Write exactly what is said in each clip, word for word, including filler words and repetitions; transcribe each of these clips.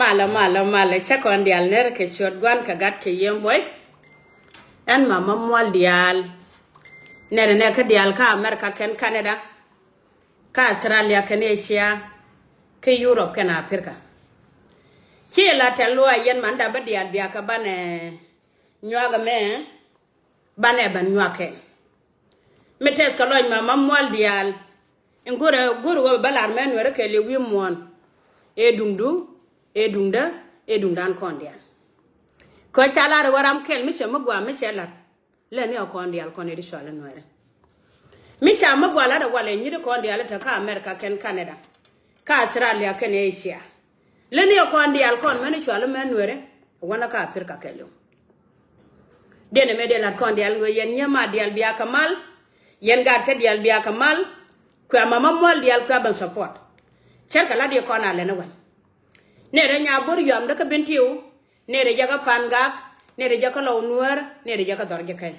Malɛ, malɛ, malɛ, cä kɔn diaal ner kɛ ciöt Gua̱n kɛ Gat kɛ Yiëë Buɔy. Ɛn Mama Mual diaal. Nɛnɛ nɛ kä diaal kä America kɛn Canada, kä Australia kɛn Asia, kä Europe kɛn Africa. Ci la tɛl luɔi yɛn man dap bä diaal bia kɛ banɛ nyuak ɛmɛ, banɛ ban nyuak kɛ. Mi tɛth kɛ lɔc Mama Mual diaal. In go̱rɛ go̱r wä bä lar mɛ Nuɛrɛ kɛɛliw wi̱i̱ muɔ̱ɔ̱n. Ëë duŋdu, ëë duŋdä, ëë duŋdan kɔn diaal. Kɛ ca lar wä ram kɛl mi cɛ mi gua mi cɛ lat. Lɛ ni ɛ kɔn diaal kɔn ëë di cual in Nuɛrɛ. Mi ca mi gua lat ɛ walɛ nyit kɔn diaal te kä America kɛn Canada, kä Australia kɛn Asia. Lɛ ni ɛ kɔn diaal kɔn mɛn cual mɛ Nuɛrɛ, wanɛ kä Africa kɛɛliw. Dee nɛ mɛ dee lat kɔn diaal ŋö yɛn nyɛ ma diaal bia kɛ mal. Yɛn gaat kɛ diaal bia kɛ mal. Kua Mama Mual diaal kua ben support. Cɛr kɛ lat yɛ kɔn a lɛn ɛ wɛn. Nɛ rɛ nya bo̱r yuam dä kä Bentiu. Nɛ rɛ jɛ kä Pangak. Nɛ rɛ jɛ kä Lɔw Nuɛr. Nɛ rɛ jɛ kä Dhɔr jɛ kɛn.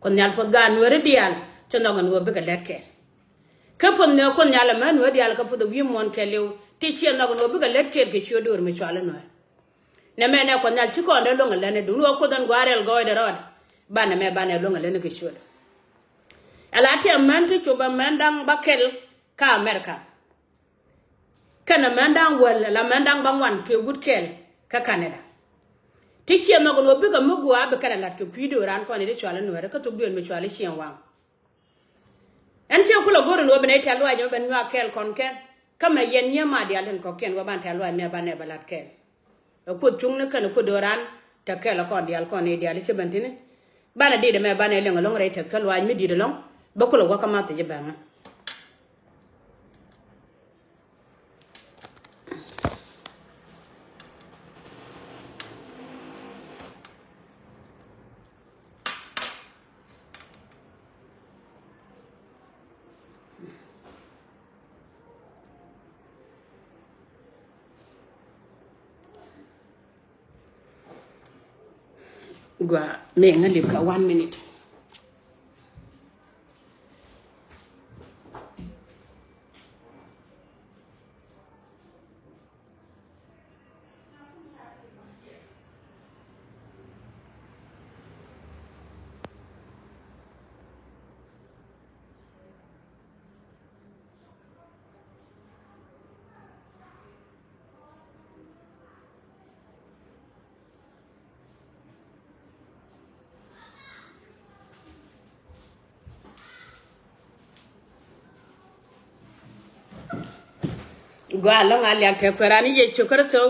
Kuoth Nhial puɔth gaat Nuɛri diaal, ci nhɔk ɛn ɣöö bikɛ lät kɛɛl. Kä puɔth ni Kuoth Nhial ɛmɛ Nuɛri diaal kä puɔth ɛ wi̱i̱ muɔ̱ɔ̱n kɛɛliw, ti ciɛ nhɔk ɛn ɣöö bikɛ lät kɛɛl kɛ ciöt döör mi cual in Nuɛr. Nɛ mɛnɛ Kuoth Nhial ci kɔn dee luäŋ ɛ lät ni duŋni ɣöö Kuoth ɛn gua̱a̱r rɛl gɔɔydɛ rɔɔdɛ. Banɛ mɛ banɛ luäŋ ɛ lät ni kɛ ciöt. Ɛ la tiɛ män ti cop ɛ män da̱ŋ bäkɛl kä America. Kɛnɛ mɛn da̱ŋ wäl la mɛn da̱ŋ ba ŋuan kɛ wut kɛl kä Canada. Ti ciɛ nhɔk ni wä bikɛ mi gua̱a̱ bi kɛnɛ lat kɛ kui̱ dööran kɔn i̱ di cual in Nuɛrɛ kä thok duël mi cual i̱ Ciɛŋ Waŋ. Ɛn ciɛ kulɛ go̱r in wä bi nɛ tɛ̈l luac mɛ ben nyuak kɛɛl kɔn kɛn. Kä mɛ yɛn nyiee ma diaal tin kɔ̱kiɛn wä ban tɛ̈l luac mɛ banɛ bɛ lat kɛɛl. Ɛ Kuoth cuŋni kɛnɛ Kuoth dööran tɛ kɛɛl ɛ kɔn diaal kɔn i̱ diaal i̱ ci ben ti̱ni. Banɛ di̱t ɛmɛ banɛ liŋ ɛlɔ̱ŋ rɛy tɛth kä luaac mi di̱t ɛlɔ̱ŋ. Bä kulɛ wä kä math thiec ɛ bɛŋä. Gua mi ŋa lip ka one minute. Gua lɔŋ a liak te kuɛran i̱ Yecu Kritho.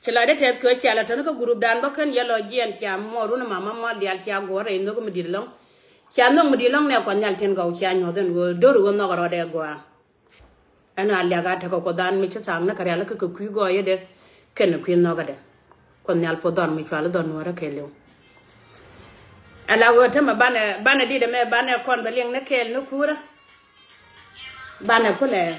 Ci lɔcdä tɛth kɛ ɣöö cia lɛ tɔ̱ni kä gurupdan bä kän yɛ lɔ jiɛn cia mɔɔr wun mama mɔɔr diaal cia guɔ̱ɔ̱r rɛy nhök mi di̱t lɔ̱ŋ. Cia nhök mi di̱t lɔ̱ŋ nɛ Kuɔth Nhial tin gɔw cia nyuɔ̱th ɛn ɣöö do̱r ɣöö nhɔk rɔɔdɛ gɔaa. Ɛn a liak a tekɛ Kuothdan mi ci thaak ni kɛ rial kä kɛ kui̱ gɔɔyädɛ kɛnɛ kui̱ nhɔkädɛ. Kuoth Nhial puɔth dhɔr mi cual i̱ dhɔr nuɔ̱ɔ̱rä kɛɛliw. Ɛ la ɣöö tämɛ banɛ banɛ di̱t ɛmɛ banɛ kɔn bɛ liɛŋ ni kɛɛl ni kuurä. Banɛ kulɛ.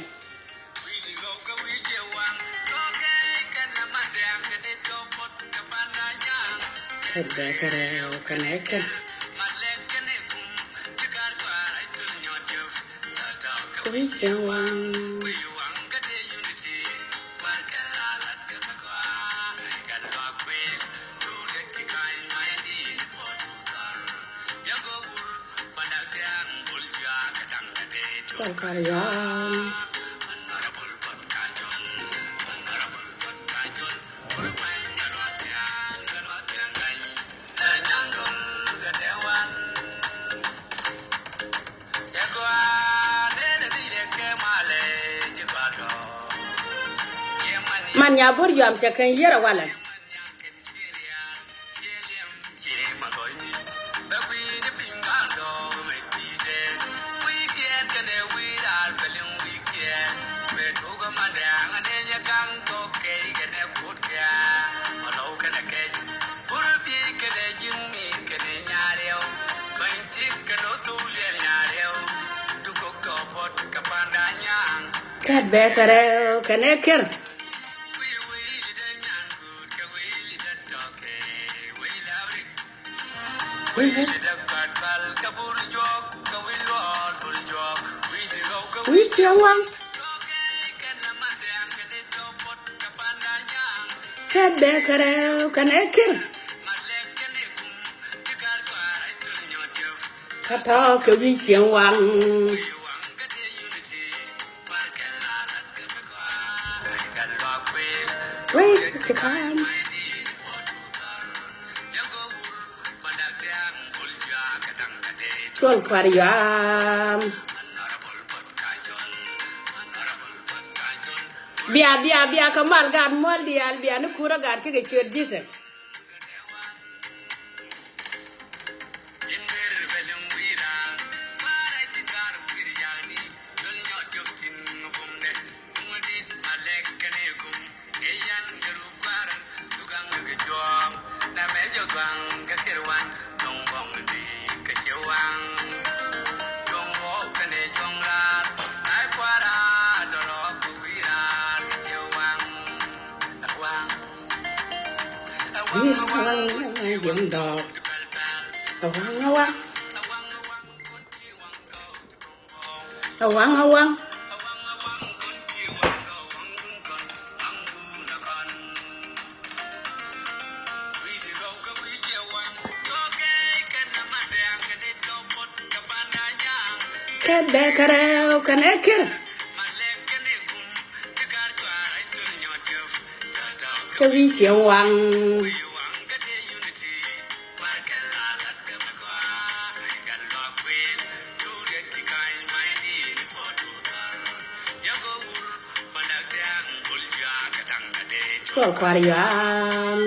Kɛ bɛ kɛ rɛw kɛnɛ kɛn. Kui̱ cɛ waŋ. Kɔl kar yaŋ. Man nya bur yuam cɛ kɛn yier a walɛ. Kat bɛ kɛ rɛw kɛnɛ kɛr. Wi̱i̱ cɛ waŋ. Kɛ bɛ kɛ rɛw kɛnɛ kir. Kä tɔ̱ kɛ wi̱i̱ cieŋ waŋ. Wei, ci ka̱n. Cuɔl kuar yuam. Bia, bia, bia kɛ mal gaat muɔl diaal, bia ni kurä gaat kikɛ ciöt jithɛ. Yim dɔɔk. Awang, awang. Awang, awang. Kɛ bɛ kɛ rɛw kɛnɛ kir. Kɛ wi̱i̱ cieŋ waŋ. Cuɔl kuar yuam.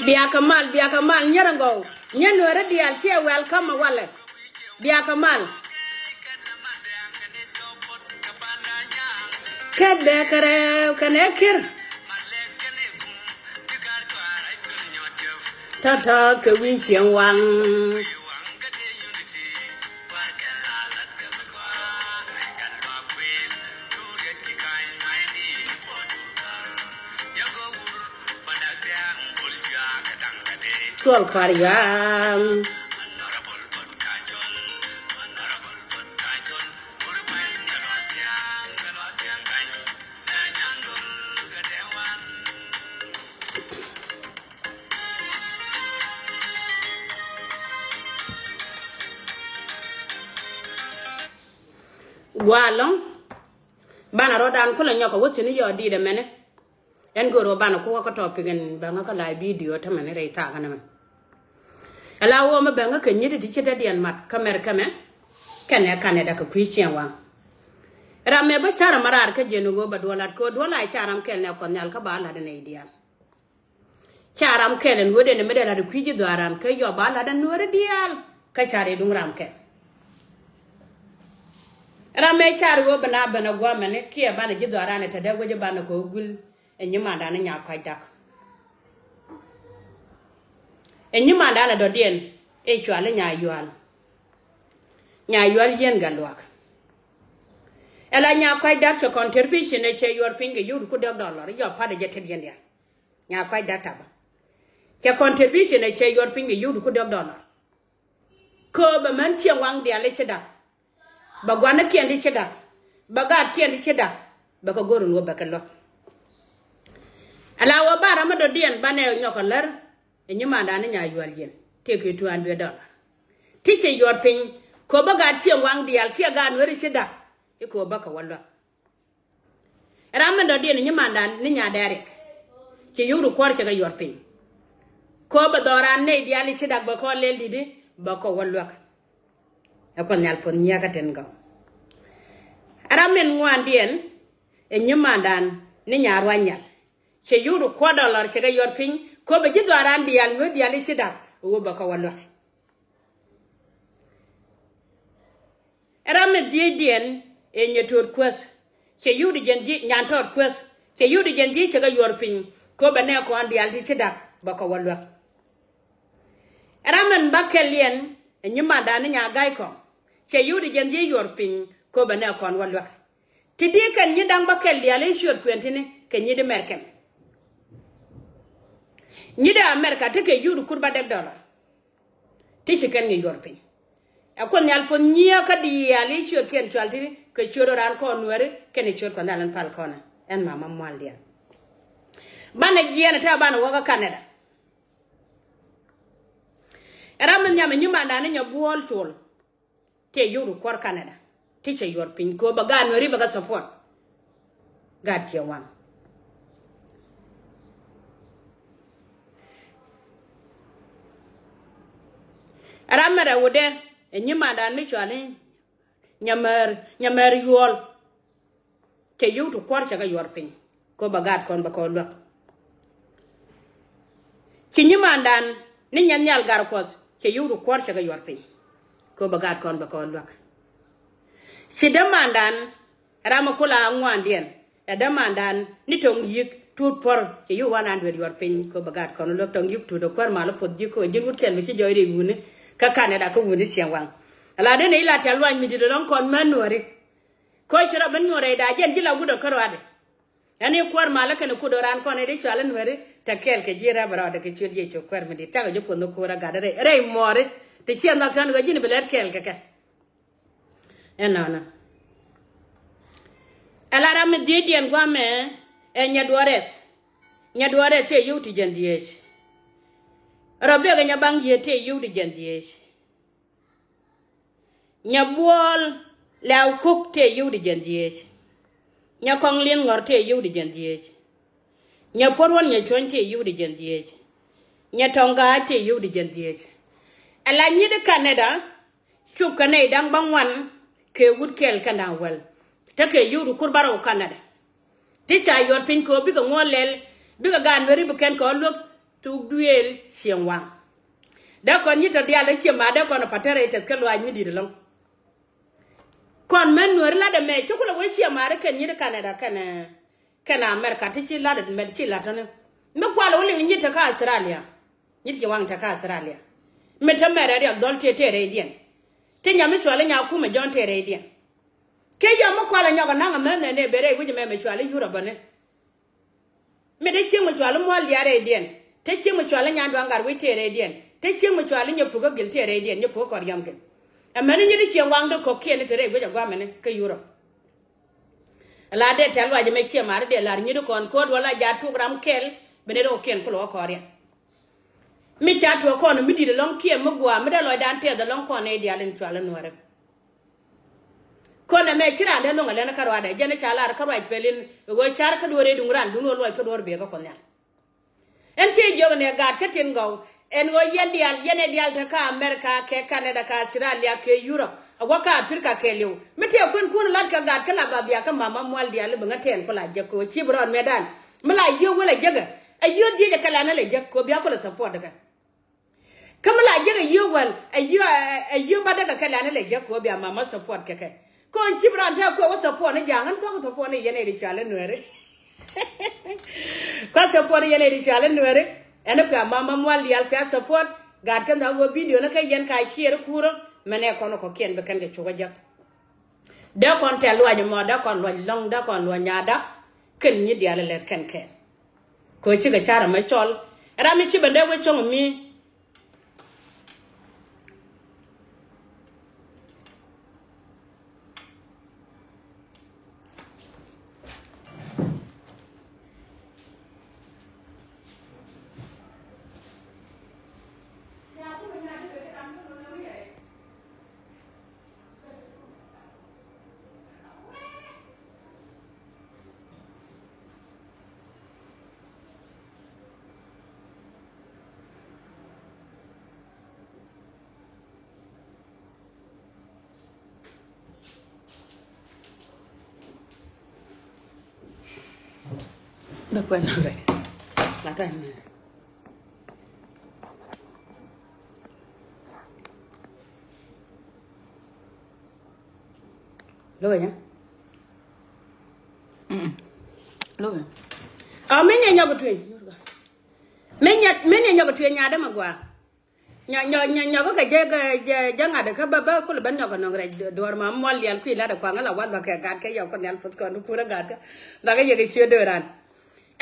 Bia kɛ mal, bia kɛ mal, nyɛr ɛn gɔw. Nyɛn nuɛrɛ diaal ciɛ welcome walɛ. Bia kɛ mal. Kɛ bɛ kɛ rɛw kɛnɛ kir. Tɔ̱tɔ̱ kɛ wi̱i̱ cieŋ waŋ. Cuɔl kuar yuam. Gualɔ. Banɛ rɔ̱dan kulɛ nyɔk kɛ wä thi̱n yɔ di̱i̱t ɛmɛnɛ. Ɛn go̱o̱r ɣöö banɛ kuɔk kä topic in bäŋä kä live video tämɛ ni rɛy thaak ɛn ɛmɛ. Ala ɣöö mi bäŋä kɛ nyi̱t ti ci dädiɛn mat kä Mɛrkɛ mɛ kɛnɛ Canada kɛ kui̱ ciɛŋ waŋ. Ram mɛ bä ca̱r ɛmɛ raar kä jiɛn ɣöö bɛ duɔl lat kɛ ɣöö duɔl la ca ram kɛl nɛ Kuɔth Nhial kä ba lat ɛ nɛy diaal. Ca ram kɛl ɛn ɣöö dee ni mi dee lat ɛ kui̱ ji̱ dhuaaran kä yɔ ba lat ɛ nuɔ̱ɔ̱ri diaal kä ca ri duŋ ram kɛl. Ram mɛ car ɣöö bi na ben a guamɛni kiɛ banɛ ji̱ dhuaaran ɛ te dee wec banɛ kɛ ɣöö guil ɛ nyimandan ni Nyakuac Dak. Ɛ nyimandan ɛ dɔ̱diɛn ɛ cual i̱ Nyayual. Nyayual Yiɛn Gatluak. Ɛ la Nyakuac Dak cɛ contribution ɛ cɛ yuɔr piny kɛ yio̱w ti ku diɔk dollar i̱ jɔk pa̱t ɛ jɛ tet yɛn diaal. Nyakuac Dak Tap. Cɛ contribution ɛ cɛ yuɔr piny kɛ yio̱w ti ku diɔk dollar. Kööbä män cieŋ waŋ diaal i̱ ci dak. Bɛ gua̱nikiɛn ti ci dak. Bɛ gaatkiɛn ti ci dak. Bɛ kɛ go̱r in wä bɛ kɛ luäk. Ala wä ba ram mi dɔ̱diɛn banɛ nyɔk kɛ lär. Ɛ nyimandan ni Nyayual Yiɛn tëë kɛ two hundred dollar. Ti cɛ yuɔr piny kööbä gaat cieŋ waŋ diaal kiɛ gaat Nuɛri ci dak. I̱ kööbä kɛ wä luäk. Ram mi dɔ̱diɛn nyimandan ni Nya Dɛrik. Ci yio̱w ti kuɔr cɛ kɛ yuɔr piny. Kööbä dhɔran nɛy diaal i̱ ci dak bɛ kɔ lɛl di̱t i̱ bɛ kɔ wä luäk. Ɛ Kuɔth Nhial puɔ̱th nyiakä tin gɔw. Ram min ŋuandiɛn ɛ nyimandan ni Nya Ruac Nyal. Cɛ yio̱w ti kuɔr dollar cɛ kɛ yuɔr piny kööbä ji̱ dhɔran diaal Nuɛr diaal i̱ ci dak ɛ wä bɛ kɔ wä luäk. Ɛ ram mi dhiecdiɛn ɛ nyɛ to̱o̱t kuäth. Cɛ yio̱w di jɛn ji̱ nyan tɔɔt kuäth. Cɛ yio̱w di jɛn ji̱ cɛ kɛ yuɔr piny. Kɛ ɣöö bɛ nɛɛkɔn diaal ti ci da̱k bɛ kɛ wä luäk. Ɛ ram min ba kɛl yɛn ɛ nyimandan ni Nyaga̱a̱c Kɔŋ. Cɛ yio̱w di jɛn ji̱ yuɔr piny kɛ ɣöö bɛ nɛɛkɔn wä luäk. Ti di kɛn nyi da̱ŋ ba kɛl diaal i̱ ciöt kuɛn ti̱ni kɛ nyi di Mɛrkɛn. Nyi di America ti kɛ yio̱w di kur ba dɛk dɔla. Ti ci kɛn kɛ yuɔr piny. Ɛ Kuoth Nhial puɔ̱th nyiee kä diaal i̱ ciötkiɛn cual ti kɛ ciöt ran kɔn Nuääri kɛnɛ ciöt Kuɔth Nhial ɛn pal kɔnɛ. Ɛn mama mual diaal. Banɛ jiɛɛn ɛ tɛ̈ banɛ wä kä Canada. Ɛ ram mi nhiam ɛ nyimandan ni Nyabuɔl Cuɔl. Tëë yio̱w di kuɔr Canada. Ti cɛ yuɔr piny kɛ ɣöö bɛ gaat Nuääri bɛ kɛ support. Gaat Cieŋ Waŋ. Ɛ ram mi rɛw wutdɛ ɛ nyimandan mi cuali Nyamɛr, Nyamɛr Yuɔl. Cɛ yio̱w ti kuɔr cɛ kɛ yuɔr piny. Kɛ ɣöö bɛ gaat kɔn bɛ kɛ wä luäk. Ci nyimandan ni Nyannhial Gatkuɔth cɛ yio̱w ti kuɔr cɛ kɛ yuɔr piny. Kɛ ɣöö bɛ gaat kɔn bɛ kɛ wä luäk. Ci dämandan ram mi kula ŋuandiɛn. Ɛ dämandan ni Tɔŋ Yi̱k Tuut Puɔ̱r cɛ yio̱w wan an duet yuɔr piny kɛ ɣöö bɛ gaat kɔn wä luäk. Tɔŋ Yi̱k Tuut ɛ kuäär mal i̱ puɔth ji̱ kɛ ɣöö ji̱n wut kɛl mi ci jɔɔc rɛy wuni kä Canada kä wuni Cieŋ Waŋ. Ala dee ni ila tial luany mi di̱t ɛlɔ̱ŋ kɔn män Nuääri. Kɔc ci rɔ ben nyuɔ̱n rɛy da̱a̱ jɛn ji̱ la wut ɛ kä ruaadɛ. Ɛn i̱ kuäär malä kɛnɛ kut ɣöö raan kɔn i̱ di cual i̱ Nuääri te kɛɛl kɛ ji̱ rɛp rɔɔdɛ kɛ ciöt Yecu kuäär mi di̱t cakɛ ji̱ puɔ̱nh i̱ kuäär a gat rɛy rɛy muɔɔri. Te ciɛ nhɔk tɔ̱n ɣöö ji̱n bi lɛt kɛɛl kɛ kɛ. Ɛnɔnɔ. Ɛ la ram mi dhiecdiɛn gua̱a̱mɛ ɛ Nyaduɔ̱ɔ̱r Rɛth. Nyaduɔ̱ɔ̱r Rɛth tëë yio̱w ti jiɛn dhieec. Rɔ bek ɛ Nyabaŋ Yiëë tëë yio̱w ti jiɛn dhieec. Nyabuɔl Lɛw Kuk tëë yio̱w di jiɛn dhieec. Nyakɔŋ Li̱n Ŋɔ̱r tëë yio̱w di jiɛn dhieec. Nyapuɔ̱r Wän Nyacuɔ̱ny tëë yio̱w di jiɛn dhieec. Nyatɔŋ Ga̱a̱c tëë yio̱w di jiɛn dhieec. Ala nyi di Canada, cop kɛ nɛy da̱ŋ bäŋuan kɛ wut kɛl kɛn da̱ŋ wäl. Tekɛ yio̱w di kur bärɔw Canada. Ti ca yuɔr piny kɛ ɣöö bikɛ ŋuɔ̱ɔ̱n lɛl, bikɛ gaat Nuääri bi kɛn kɛ ɣä luäk thuk duëël Cieŋ Waŋ. Dee kɔn nyi tɔ diaal dee ciɛ ma̱a̱ dee kɔn ɛ pa̱t tɛrɛ tɛth kɛ luaac mi di̱i̱t ɛlɔ̱ŋ. Kɔn män Nuääri lat ɛmɛ ci kulɛ wee ciɛ ma̱a̱ dee kɛn nyi ti Canada kɛn, kɛn America ti ci lat ɛmɛ ci lat tɔ̱ni. Mi kualɛ wä liŋ nyi te kä Australia. Nyi ti ci waŋ te kä Australia. Mi te mɛrɛ riak dhɔl tëë tëë rɛydiɛn. Ti nyam mi cual i̱ Nyakumɛ Jɔ̱ɔ̱n tëë rɛydiɛn. Kɛ yɔm mi kualɛ nyɔk anaŋ amääth nɛn ëë ben rɛy wi̱c ɛmɛ mɛ cuali Yurop bäni. Mi te cieŋ mi cuali Mual Diaal rɛydiɛn. Te cieŋ mi cuali Nyanduaŋ Gatwec tëë rɛydiɛn. Te cieŋ mi cuali Nyɛ Pukä Gil tëë rɛydiɛn, Nyɛ Pukä Kɔriɔmkɛ. Amäni nyi ti Cieŋ Waŋ ti kɔ̱kiɛn ti te rɛy wi̱c agua̱a̱mɛni kä Yurop. La dee tɛ̈th luac ɛmɛ ciɛ ma̱a̱ri dee la̱r nyi ti kɔn ko̱o̱t wala jaat tuɔɔk ram kɛl ben rɛy kɔ̱kiɛn kulɛ wä kɔriɛn. Mi ca tuɔɔk kɔn mi di̱i̱t ɛlɔ̱ŋ kiɛ mi gua̱a̱ mi dee lɔcdan tɛth ɛlɔ̱ŋ kɔn nɛy diaal in cuali Nuääri. Kɔn ɛmɛ ci raan dee luäŋ ɛ lɛn kä ruaadɛ jɛn ca lar kä ruac pɛl in ɣöö car kä duɔ̱ɔ̱r rɛy duŋ raan duŋ ɣöö luɔc kä duɔ̱ɔ̱r biɛ kä Kuɔth Nhial. Ɛn ci jiök nɛ gaat kä tin gɔw ɛn ɣöö yɛn diaal yɛn ɛ diaal te kä America kɛ Canada kɛ Australia kɛ Yurop a wä kä Aprika kɛɛliw. Mi tëë kuën kuɔn lat kɛ gaat kä la ba bia kä mama Mual Diaal i̱ bi ŋä tɛɛn ku la jek kɛ ɣöö ci bi rɔɔd mɛtdan mi la yiöök wälɛ jekɛ. Ɛ yiöök jiec ɛ kɛ lan ɛ lɛ jek kɛ ɣöö bia ku lɛ support kɛ. Kä mi la jiäk ɛ yiöök wäl ɛ yiöök ɛ yiöök bädäk ɛ kɛ lɛn ɛ lɛ jiäk kɛ ɣöö bia mama support kɛ kɛ. Kɔn cip raan tɛ̈ kuɛ wä support ni ja̱a̱ŋ ɛn thɔk support ni yɛn ɛ di cual ɛ Nuääri. Kuɛ support ni yɛn ɛ di cual ɛ Nuääri. Ɛn ɛ kuɛ mama Mual Diaal kuɛ support. Gaat kɛn dhɔk ɣöö video ni kä yɛn ka share kurä. Mɛn ɛ kɔn kɔ̱kiɛn bi kɛn kɛ cuk ɛ jiäk. Dee kɔn tɛ̈th luac ɛmɔ dee kɔn luac lɔ̱ŋ dee kɔn luac nyaada. Kɛn nyi diaal ɛ lɛr kɛn kɛn. Kɛ ɣöö cikɛ car ɛmɛ cɔl ɛ ram mi ci ben dee wee cɔŋ mi. Lo̱k ɛ nyɛ. Lo̱k ɛ. Ɔ, min nyɛ nyɔk tueny. Min nyɛ, min nyɛ nyɔk tueny, nyadɛ ma gua. Nyɔ, nyɔ, nyɔ, nyɔk kɛ jɛ, jɛ, jɛ ŋa̱t kä bä, bä kulɛ ben nyɔk kɛ nɔŋ rɛc duɔ̱ɔ̱r ma muɔl liɛl kui̱ lat ɛ kuaŋ la wal ba kɛ gat kɛ yɔk kɛ nhial puth kɔn du kurä gat kä. Ba kɛ yɛ kɛ ciö dööran.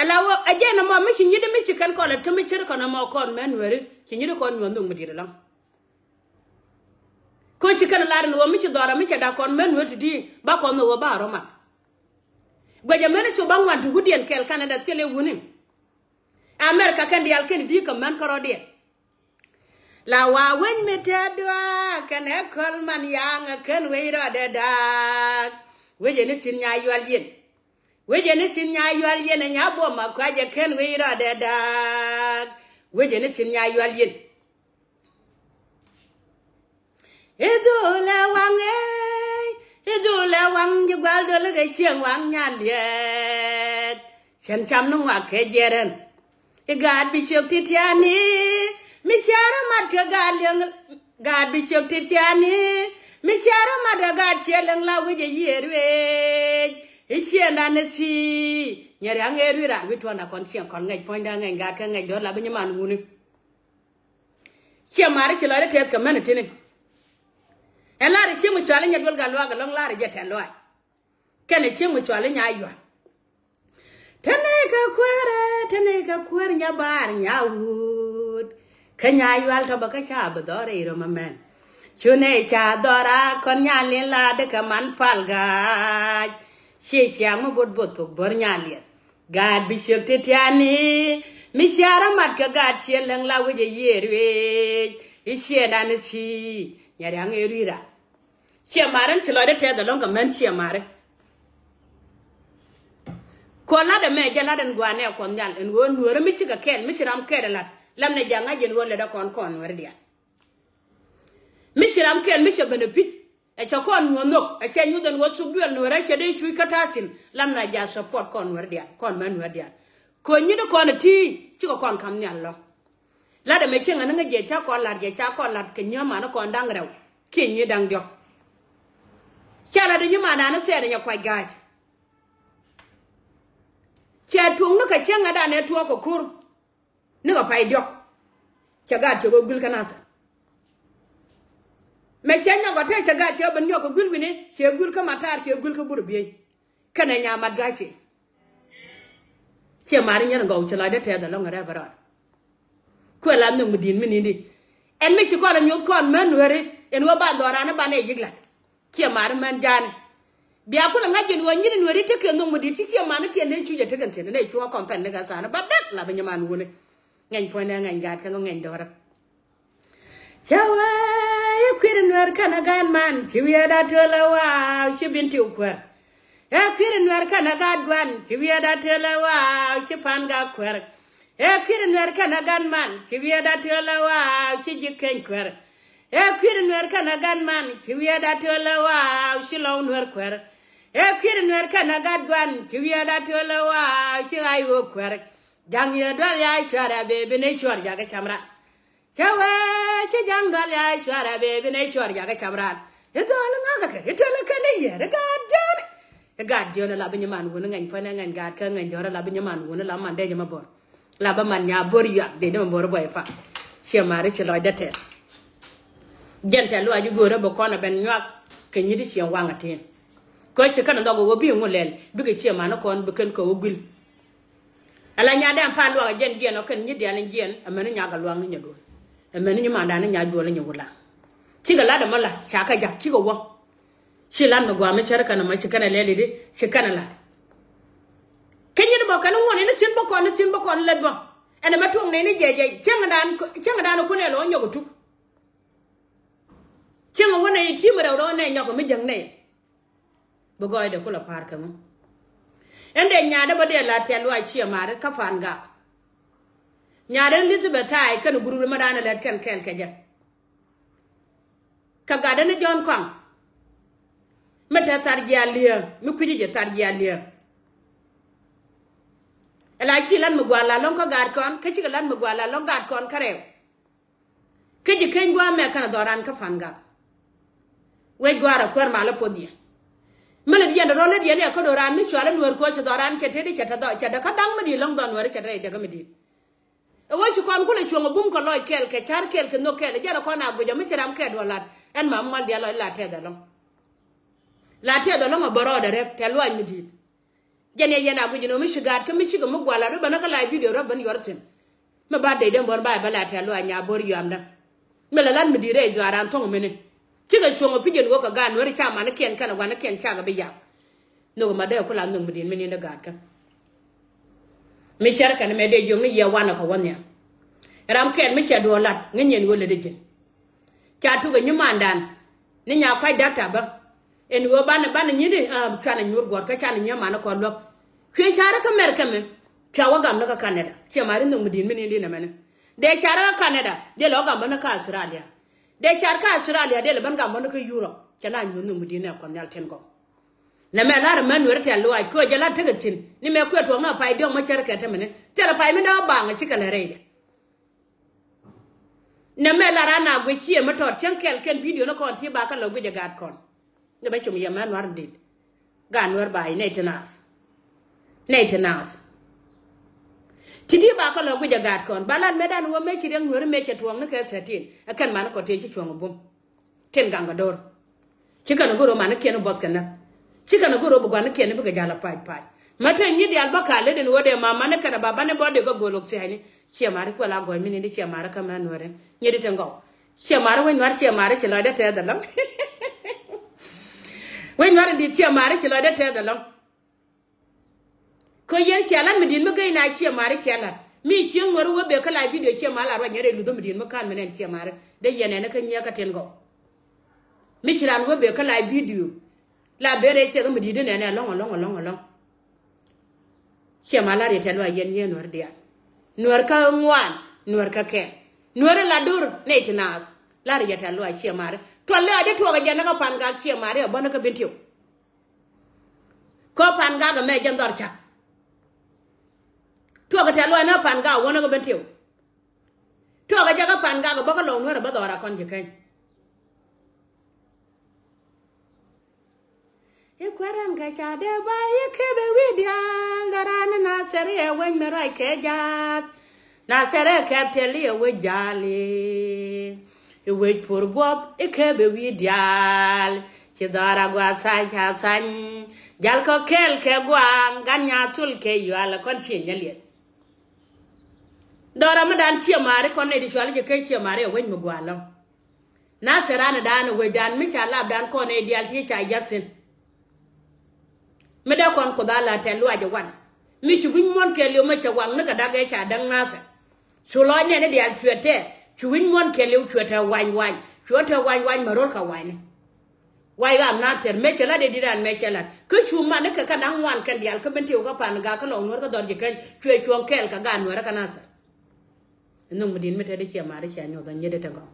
Ɛ la wä, ɛ jɛn ɛmɔ mi ci nyit mi ci kɛn kɔn ɛ te mi cir kɔn ɛmɔ kɔn mɛ nueri, ci nyit kɔn nyuɔ̱n nhök mi di̱t ɛlɔ̱ŋ. Kä ci kɛn lar ni ɣöö mi ci dhɔra mi cɛ dak kɔn mɛ nuet ti di ba kɔn ni ɣöö ba rɔ mat. Guɛcɛ mɛn cu ba ŋuan ti wutdiɛn kɛl Canada thil i̱ wuni. America kɛn diaal kɛn di kɛ mɛn kärɔ̱diɛn. La wa wec mi tɛt duaak kɛn ɛ käl man yaŋ ɛ kɛn wec rɔɔdɛ daak. Wecɛ ni tin nya yual yɛn. Wecɛ ni tin nya yual yɛn ɛ nya buɔm a kuac ɛ kɛn wec rɔɔdɛ daak. Wecɛ ni tin nya yual yɛn. I̱ dhulɛ waŋ ëë, i̱ dhulɛ waŋ ji̱ gua̱l dhol kɛ cieŋ waŋ nya liɛɛt. Cɛn cam ni ŋuak kɛ jiɛrɛn. I̱ gaat bi ciök ti tiani, mi ciarä mat kɛ gaat liɛŋ, gaat bi ciök ti tiani, mi ciarä mat kɛ gaat ciɛ liɛŋ la wi̱c ɛ yiëër wec. I̱ ciëndan i̱ thii, nyɛ riaŋ ëë rui̱ ran wi̱c tuɔ̱nda kɔn cieŋ kɔn ŋɛc puɔ̱nyda ŋɛc gaat kɛ ŋɛc dɔ̱r la bi nyi man wuni. Ciɛ mari ci lɔcdä tɛth kɛ mɛn tini. Ɛn lar ciɛ mi cuali nyɛ duel gat luak ɛlɔŋ lar jɛ tɛth luac. Kɛnɛ ciɛ mi cuali nya yual. Teni kɛ kuɛrɛ, teni kɛ kuɛr nya bar nya wut. Kä nya yual tɔ bä kä ca bi dhɔr i̱ rɔ mɛ mɛn. Cu nɛ ca dhɔr a kɔn nya lin la dikɛ man pal gac. Ciɛ ciaŋ mi bot bot thok bör nya liɛth. Gaat bi ciök ti tiani, mi ciarä mat kɛ gaat ciɛ läŋ la wec ɛ yiëër wec. I̱ ciëndan i̱ ci nyɛ riaŋ ëë rui̱ ran. Ciɛ mari ci lɔcdä tɛth ɛlɔ̱ŋ kɛ mɛn ciɛ mari. Kɔ lat ɛmɛ jɛ lat ɛn gua̱a̱nɛ kɔn nhial ɛn ɣöö nueerä mi cikɛ kɛl mi ci ram kɛl ɛ lat. Lam nɛ ja̱ ŋa̱c ɛn ɣöö lɛt ɛ kɔn kɔn nueeri diaal. Mi ci ram kɛl mi cɛ ben ɛ pi̱c. Ɛ cɛ kɔn nyuɔ̱th nhök, ɛ cɛ nyuth ɛn ɣöö thuk duël nueerä cɛ dee cuc kä ta̱thi̱n, lam na ja̱ support kɔn nueer diaal, kɔn mɛ nueer diaal. Kö nyit kɔn ɛ ti̱i̱, cikɛ kɔn ka̱m nhial lɔ. Lat ɛmɛ cieŋ ɛn ŋäc jɛ ca kɔn lat, jɛ ca kɔn lat kɛ nyäämani kɔn da̱ŋ rɛw, kiɛ nyi da̱ŋ diɔ̱k. Ca lat ɛ nyimandan ɛ thɛɛr ɛ nyɛ kuac ga̱a̱c. Cɛ tuɔ̱ŋ ni kɛ cäŋ ɛ dan ɛ tuɔɔk kɛ ko̱r. Ni kɛ pay diɔ̱k. Cɛ gaat cɛ kɛ guil kä nathɛ. Mɛ cɛ nyɔk ɔ te cɛ gaat cɛ ben nyɔk kɛ guil wi̱ni cɛ guil kä matar cɛ guil kä burɛ biey. Kɛnɛ nya mat gaat cɛ. Ciɛ mari nyɛn gɔw ci lɔcdä tɛth ɛlɔ̱ŋ rɛp rɔɔd. Kuɛ la nhök mi di̱i̱n mi ni̱n di. Ɛn mi ci kɔn ɛ nyoth kɔn män nueri ɛn ɣöö ba dhɔran ɛ banɛ yik lat. Ciɛ mari män ja̱a̱ni. Bia kulɛ ŋa̱c jɛn ɣöö nyin in weri tekɛ nhök mi di̱t ci ciɛ mani kiɛn dee cuc ɛ tekɛn thi̱n nɛ cuɔ̱ŋ kɔmpɛn ni kɛ tha̱a̱n ba däk la bi nyiman wuni. Ŋɛny puɔ̱nydɛ ŋɛny gaat kɛ ŋɛny dɔ̱rä. Cä wee i̱ kui̱r in nuɛr kɛnɛ gaat man ci wiee da töl ɛ waaw ci bin ti kuäär. Ɛ kui̱r in nuɛr kɛnɛ gaat gua̱n ci wiee da töl ɛ waaw ci pan ga kuäär. Ɛ kui̱r in nuɛr kɛnɛ gaat man ci wiee da töl ɛ waaw ci ji̱ keny kuäär. Ɛ kui̱r nuɛr kɛnɛ gat man ci wiɛɛt a töl ɛ waaw ci lɔw nuɛr kuɛr. Ɛ kui̱r nuɛr kɛnɛ gat guan ci wiɛɛt a töl ɛ waaw ci ɣa̱c ɣöö kuɛr. Ja̱ŋ yɛ dual ya cuar a bee bi ni cuar jakä cam ran. Cä wee ci ja̱ŋ dual ya cuar a bee bi ni cuar jakä cam ran. I̱ dhɔl ŋa̱kä kɛ i̱ töl ɛ kɛn i̱ yɛr i̱ gaat jiön. I̱ gaat jiön ɛ la bi nyiman wun i̱ ŋɛny puɔ̱nɛ ŋɛny gaat kä ŋɛny jɔ̱ɔ̱r ɛ la bi nyiman wun i̱ la man dee jɛ mɛ bor. La bä man nya bor yuak dee ni mɛ bor bɔy pa. Ciɛ mari ci lɔcdä tɛth. Jɛn tɛth luac i̱ go̱o̱rä bä kɔn ɛ ben nyuak kɛ nyit i̱ ciɛ waŋ ɛ tin. Kä ci kɛn ɛ nhɔk ɛ ɣöö bi ŋu lɛl bikɛ ciɛ mani kɔn bi kɛn kɛ ɣöö guil. Ala nya dɛn pa luak ɛ jɛn jiɛn ɔ kɛn nyit diaal in jiɛn ɛ mɛni nyak ɛ luaŋ ni nyɛ duɔl. Ɛ mɛni nyi mandan ni nya juɔl ni nyɛ wulaŋ. Cikɛ lat ɛmɔ la ca kɛ jak cikɛ wä. Ci lat mi gɔaa mi cär kɛn ɛmɔ ci kɛn ɛ lɛl i̱di ci kɛn ɛ lat. Kä nyit bä kɛn ŋuɔ̱n in cin bä kɔn in cin bä kɔn lät bä. Ɛn ɛmɛ tuɔŋ nɛy ni jɛɛjɛ cäŋdan cäŋdan kun ɛ lɔ nyɔk ɛ tuk. Cäŋ ɛ wä nɛy ti̱i̱m rɛw rɔ nɛy nyɔk ɛ mi jäŋ nɛy. Bi gɔɔydɛ kulɛ pa̱a̱r kɛ ŋu. Ɛn dee nyaatdä bä dee la tiɛt luaac ciɛ ma̱a̱ri kä pa̱a̱n gak. Nyaatdä Elizabeth ta̱a̱y kɛn gurup mɛ da̱a̱n ɛ lɛt kɛn kɛɛl kɛ jɛ. Kɛ gatdä ni Jɔ̱ɔ̱n kɔaŋ. Mi te thar jiaal li̱eek mi kui̱ci jɛ thar jiaal li̱eek. Ɛ la ci lat mi gua̱a̱r la lɔ̱ŋ kä gaat kɔn kä cikɛ lat mi gua̱a̱r la lɔ̱ŋ gaat kɔn kä rɛw. Kä ji̱ keny gua̱a̱r mɛ kɛn a dhɔran kä pa̱a̱n gak. Wec gua̱a̱r a kuäär mal a puɔth yɛ. Mi lät yɛn rɔ lät yɛn ɛ kä do̱ran mi cual in Nuɛr ko̱ cɛ dhɔran cɛ teti cɛ tɛ dhɔ cɛ dɛ kä da̱ŋ mi di̱i̱t lɔ̱ŋ dhɔn Nuɛr cɛ tɛ idɛ kä mi di̱i̱t. Ɛ wä ci kɔn kulɛ cuɔ̱ŋ ɛ bum kɛ lɔc kɛl kɛ ca̱r kɛl kɛ nhök kɛl ɛ jɛn ɛ kɔn a guic ɛ mi ci ram kɛɛt wä lat ɛn ma mual diaal lɔc la tɛth ɛlɔ̱ŋ. La tɛth ɛlɔ̱ŋ ɛ bä rɔɔdɛ rɛp tɛ luaac mi di̱i̱t. Jɛn yɛ yɛn a guic ɛn ɣöö mi ci gaat kä mi cikɛ mi gual a ri bänä kä la bidio rɔ ben yuɔr thi̱n. Mi ba dee den buɔ̱n ba ɛ bä la tɛth luaac nya bo̱r yuamdä. Mi la lat mi di̱i̱t rɛy juaaran thɔ̱ŋ mini. Cikɛ cuɔ̱ŋ ɛ pi̱c ɛn ɣöö kɛ gaat Nuɛri ca manikiɛn kɛnɛ guanikiɛn cakɛ bi yak. Nhök ma dee ku la nhök mi di̱i̱t mi ni̱n dee gaatkä. Mi cär kɛn mɛ dee jiök ni yɛ wanɛ kɛ wä nhiam. Ram kɛn mi cɛ duɔ̱ɔ̱r lat ŋäc nyɛn ɣöö lät dee ji̱n. Ca tuk ɛ nyimandan ni nya kuac dakta bä. Ɛn ɣöö banɛ banɛ nyi̱ni cuanɛ nyuur guɔ̱r kä canɛ nyimanɛ kɔn luäk. Cuɛ carä kä Mɛrkɛ mi. Ca wä gam ni kä Canada ciɛ mari nhök mi di̱i̱t mi ni̱n di nɛmɛni. Dee carä kä Canada dee lɛ wä gam bä ni kä Australia. Dee car kä Australia dee lɛ ben gam bä ni kä Europe cɛ na nyuur nhök mi di̱i̱t nɛ kuɔth nhial tin gɔw. Nɛ mɛ lar mɛ Nuɛri tɛ̈th luaac kuɛ jɛ lar tekɛ thi̱n ni mɛ kuɛ tuɔɔk na pay diɔ̱k mɛ cär kɛ tämɛ ni thilɛ pay mi dee wä baŋ ɛ cikɛ lɛ rɛydɛ. Nɛ mɛ lar an a guic ciɛ mi tɔt cäŋ kɛl kɛn bidio ni kɔn ti ba kä lɔ guic ɛ gaat kɔn. Ni bä cum yɛ mɛ Nuɛr dit. Gaat Nuɛr ba i̱ nɛy ti naath. Nɛy ti naath. Ti di ba kä lɔ guic ɛ gaat kɔn ba lat mɛ dan wä mɛ ci riɛk Nuɛri mɛ cɛ tuɔɔk ni kɛ thirteen ɛ kɛn man kɔ tëë ci cuɔ̱ŋ ɛ bum. Tin gaŋ kɛ do̱r. Ci kɛn ɛ go̱r ɛ manikiɛn ɛ buɔth kɛ näk. Ci kɛn ɛ go̱r ɛ bi guanikiɛn ɛ bikɛ ja̱l ɛ pac pac. Mä te nyi diaal bä ka̱l ɛ den ɣöö dee mamani kɛnɛ babani bä dee kɛ go̱l ɔk thia̱cni. Ciɛ mari kuɛ la gɔ̱a̱c mi ni̱n di ciɛ mari kä mɛ Nuɛri. Nyi di tin gɔw. Ciɛ mari wec Nuɛr ciɛ mari ci lɔcdä tɛth ɛlɔ̱ŋ. Wec Nuɛr in di̱t ciɛ mari ci lɔcdä tɛth ɛlɔ̱ŋ. Kä yɛn cia lat mi di̱i̱t mi gey na ciɛ mari cia lat mi cieŋ Nuɛri wee bee kä la bidio ciɛ ma la ruac nyɛn rɛy luthä mi di̱i̱t mi ka̱n mi nɛn ciɛ mari dee yɛn ɛn kä nyiɛ kä tin gɔw. Mi ci ran wee bee kä la bidio la ben rɛy ciɛ kä mi di̱i̱t di nɛn ɛlɔ̱ŋ ɛlɔ̱ŋ ɛlɔ̱ŋ ɛlɔ̱ŋ. Ciɛ ma lar yɛ tɛth luaac yɛn nyiɛ Nuɛri diaal. Nuɛri kä ŋuan Nuɛri kä kɛɛl Nuɛri la dur nɛy ti naath. Lar yɛ tɛth luaac ciɛ mari tuɔl lɛ a di tuɔɔk ɛ jɛn ni kä Pan Gak ciɛ mari ɛ bä ni kä Bentiu. Kä Pan Gak ɛmɛ jɛn dhɔr cak. Tuɔɔk ɛ tɛth luaac ni kä Pan Gak ɛ wä ni kä Bentiu. Tuɔɔk ɛ jɛ kä Pan Gak ɛ bä kä Lɔw Nuɛr ɛ bä dhɔr a kɔn ji̱ keny. I̱ kuɛrɛn kɛ ca dee ba i̱ kɛp ɛ wi̱i̱ diaal dhɔran ni Nathɛr i̱ ɛ wec mi ruac kɛ jath. Nathɛr ɛ kɛp tɛl i̱ ɛ wec ja̱a̱l i̱ ɛ wec puɔr buɔp i̱ kɛp ɛ wi̱i̱ diaal. Ci dhɔr a gua thany ca thany jal kɔ kɛl kɛ gua̱a̱ŋ gan nya thul kɛ yual ɛ kɔn cieŋ nyɛ liɛth. Dhɔr a mi dan ciɛ mari kɔn nɛy ti cual i̱ cɛ kec ciɛ mari ɛ wec mi gua̱a̱l ɔ. Na thɛran ɛ dan ɛ wecdan mi ca lapdan kɔn ɛ diaal ti ca yath thi̱n. Mi dee kɔn Kuoth a la tɛth luaac ɛ wan mi ci wi̱c muɔ̱n kɛɛliw mi cɛ waŋ ni kɛ dak ɛ ca da̱ŋ nathɛ. Cu lɔc nɛn ni diaal cuɛ tɛ cu wi̱c muɔ̱n kɛɛliw cuɛ tɛ wany wany cuɛ tɛ wany wany mɛ ro̱l kɛ wany ni. Wac ɣam Nathɛr mëë cɛ lat ɛ di̱t an mëë cɛ lat kä cu man ni kɛ kɛ naŋ ŋuan kɛn diaal kä Bentiu kä Pan Gak kä Lɔw Nuɛr kä dhɔr ji̱ keny cuɛ cuɔ̱ŋ kɛɛl kɛ gaat Nuɛr kä Nathɛr. Nhök mi di̱i̱t mi te di ciɛ mari cia nyuɔth a nyet di te gɔŋ.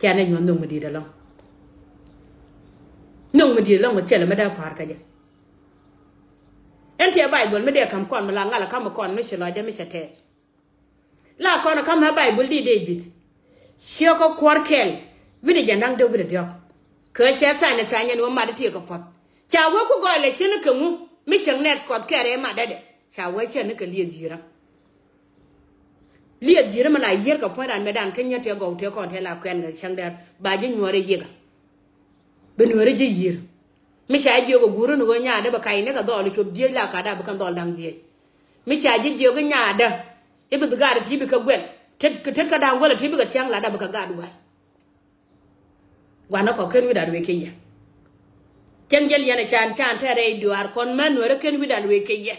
Cia nɛ nyuɔth nhök mi di̱i̱t ɛlɔ̱ŋ. Nhök mi di̱i̱t ɛlɔ̱ŋ mi thilɛ mi dee pa̱a̱r kä jɛ. Ɛn tiɛ Baibol mi dee ka̱m kɔn mi la ŋal ɛ ka̱m kɔn mi ci lɔcdɛ mi cɛ tɛɛth. La kɔn ɛ ka̱m ɛ Baibol di dee bi̱th. Ciɛ kɛ kuɔr kɛl wi̱cdɛ jɛ naŋ dee wi̱cdɛ diɔ̱k. Kɛ cɛ tha̱a̱ny ɛ tha̱a̱ny ɛn ɣöö mat di tiɛ kɛ puɔ̱th. Ca wee ku gɔɔy lɛ cien kɛ ŋu mi cieŋ nɛɛth kɔth kɛɛrɛ mat dee dɛ. Ca wee cɛ ni kɛ lieth yi̱i̱rä. Lieth yi̱i̱rä mi la yiër kɛ puɔ̱ny ran mëëdan kä nyier tiɛ gɔw tiɛ kɔn tiɛ la kuɛn kɛ cäŋ dɛr ba ji̱ nyuɔ̱ɔ̱r i̱ yiëkä. Bi nueeri ji̱ yiër. Mi ca jiök ɛ guuri ni ɣöö nyaadä bi kac ni kɛ dhɔl i̱ cop dhieec la ka̱da bi kɛn dhɔl da̱ŋ dhieec. Mi ca ji̱ jiök i̱ nyaadä i̱ bi dhigaat iti bi kɛ guɛl tet tet kä da̱ŋ guɛl iti bi kɛ thia̱ŋ la da bi kɛ gaat wäl. Gua̱n ni kɔ ken wi̱i̱ dat wee kɛ yɛ. Cäŋ jɛl yɛn ɛ can can tɛɛrɛ i̱ duaar kɔn män nueeri ken wi̱i̱ dat wee kɛ yɛ.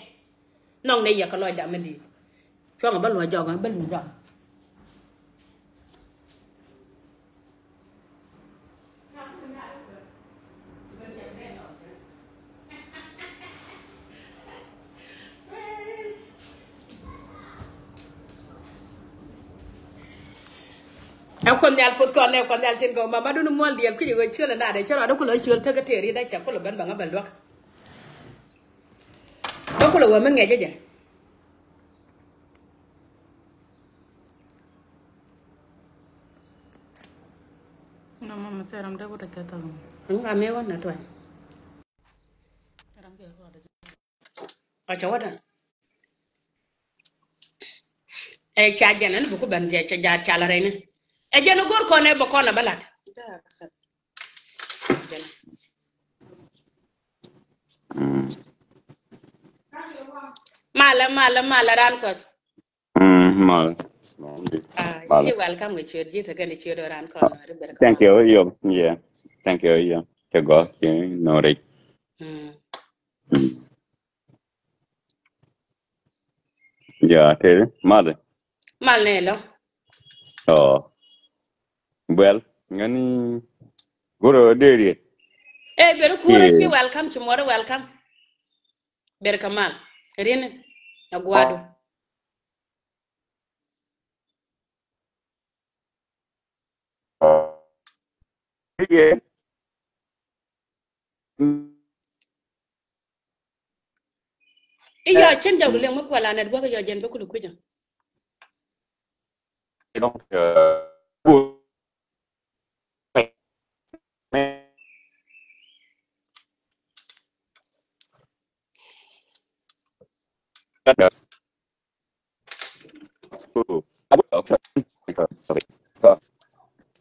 Nɔŋ nɛ yɛ kɛ lɔcda mi di̱i̱t. Cuɔ̱ŋ bä luɔ̱c jɔk bä luɔ̱c jɔk. Ɛ Kuoth Nhial puth kɔn nɛ Kuoth Nhial tin kɔn ma ma dun muɔl diɛl kui̱c ɛ ɣöö ciöl ɛ naat ɛ cä rɔɔd ɛ kulɛ ɣöö ciöl tekɛ tëë ri̱t ɛ cɛ kulɛ ben bɛ ŋä bɛ luäk. Bä kulɛ wä mi ŋɛcä jɛ. Na mama sɛ ram dee wut a kɛ thal. Ŋa mi wä na tuany. Ram kɛ rɔ dee. A cɛ wä dan. Ɛ ca jɛn ɛn buku ben jɛ ca jɛ ca la rɛy ni. Ɛ jɛn go̱r kɔn ɛ bä kɔn ɛ bä lat. Mm. Malɛ, malɛ, malɛ ran kɔs. Mm, mal. Mal. Ah, mal. Ci welcome kɛ ciöt ji̱ tekɛ ni ciöt ran kɔn ri ber kɛ. Thank you, yo. Yeah. Thank you, yo. Te gɔ ci no ri. Mm. Mm. Ja, te mal. Mal ne lo. Oh. Well, ngani guro deri. Eh, ber kurɛ ci welcome, ci mɔri welcome. Ber kɛ mal. Rin a guadu. Iyɔ cin jɔk liŋ mi kuɛl a network iyɔ jɛn bä kul kui̱cä.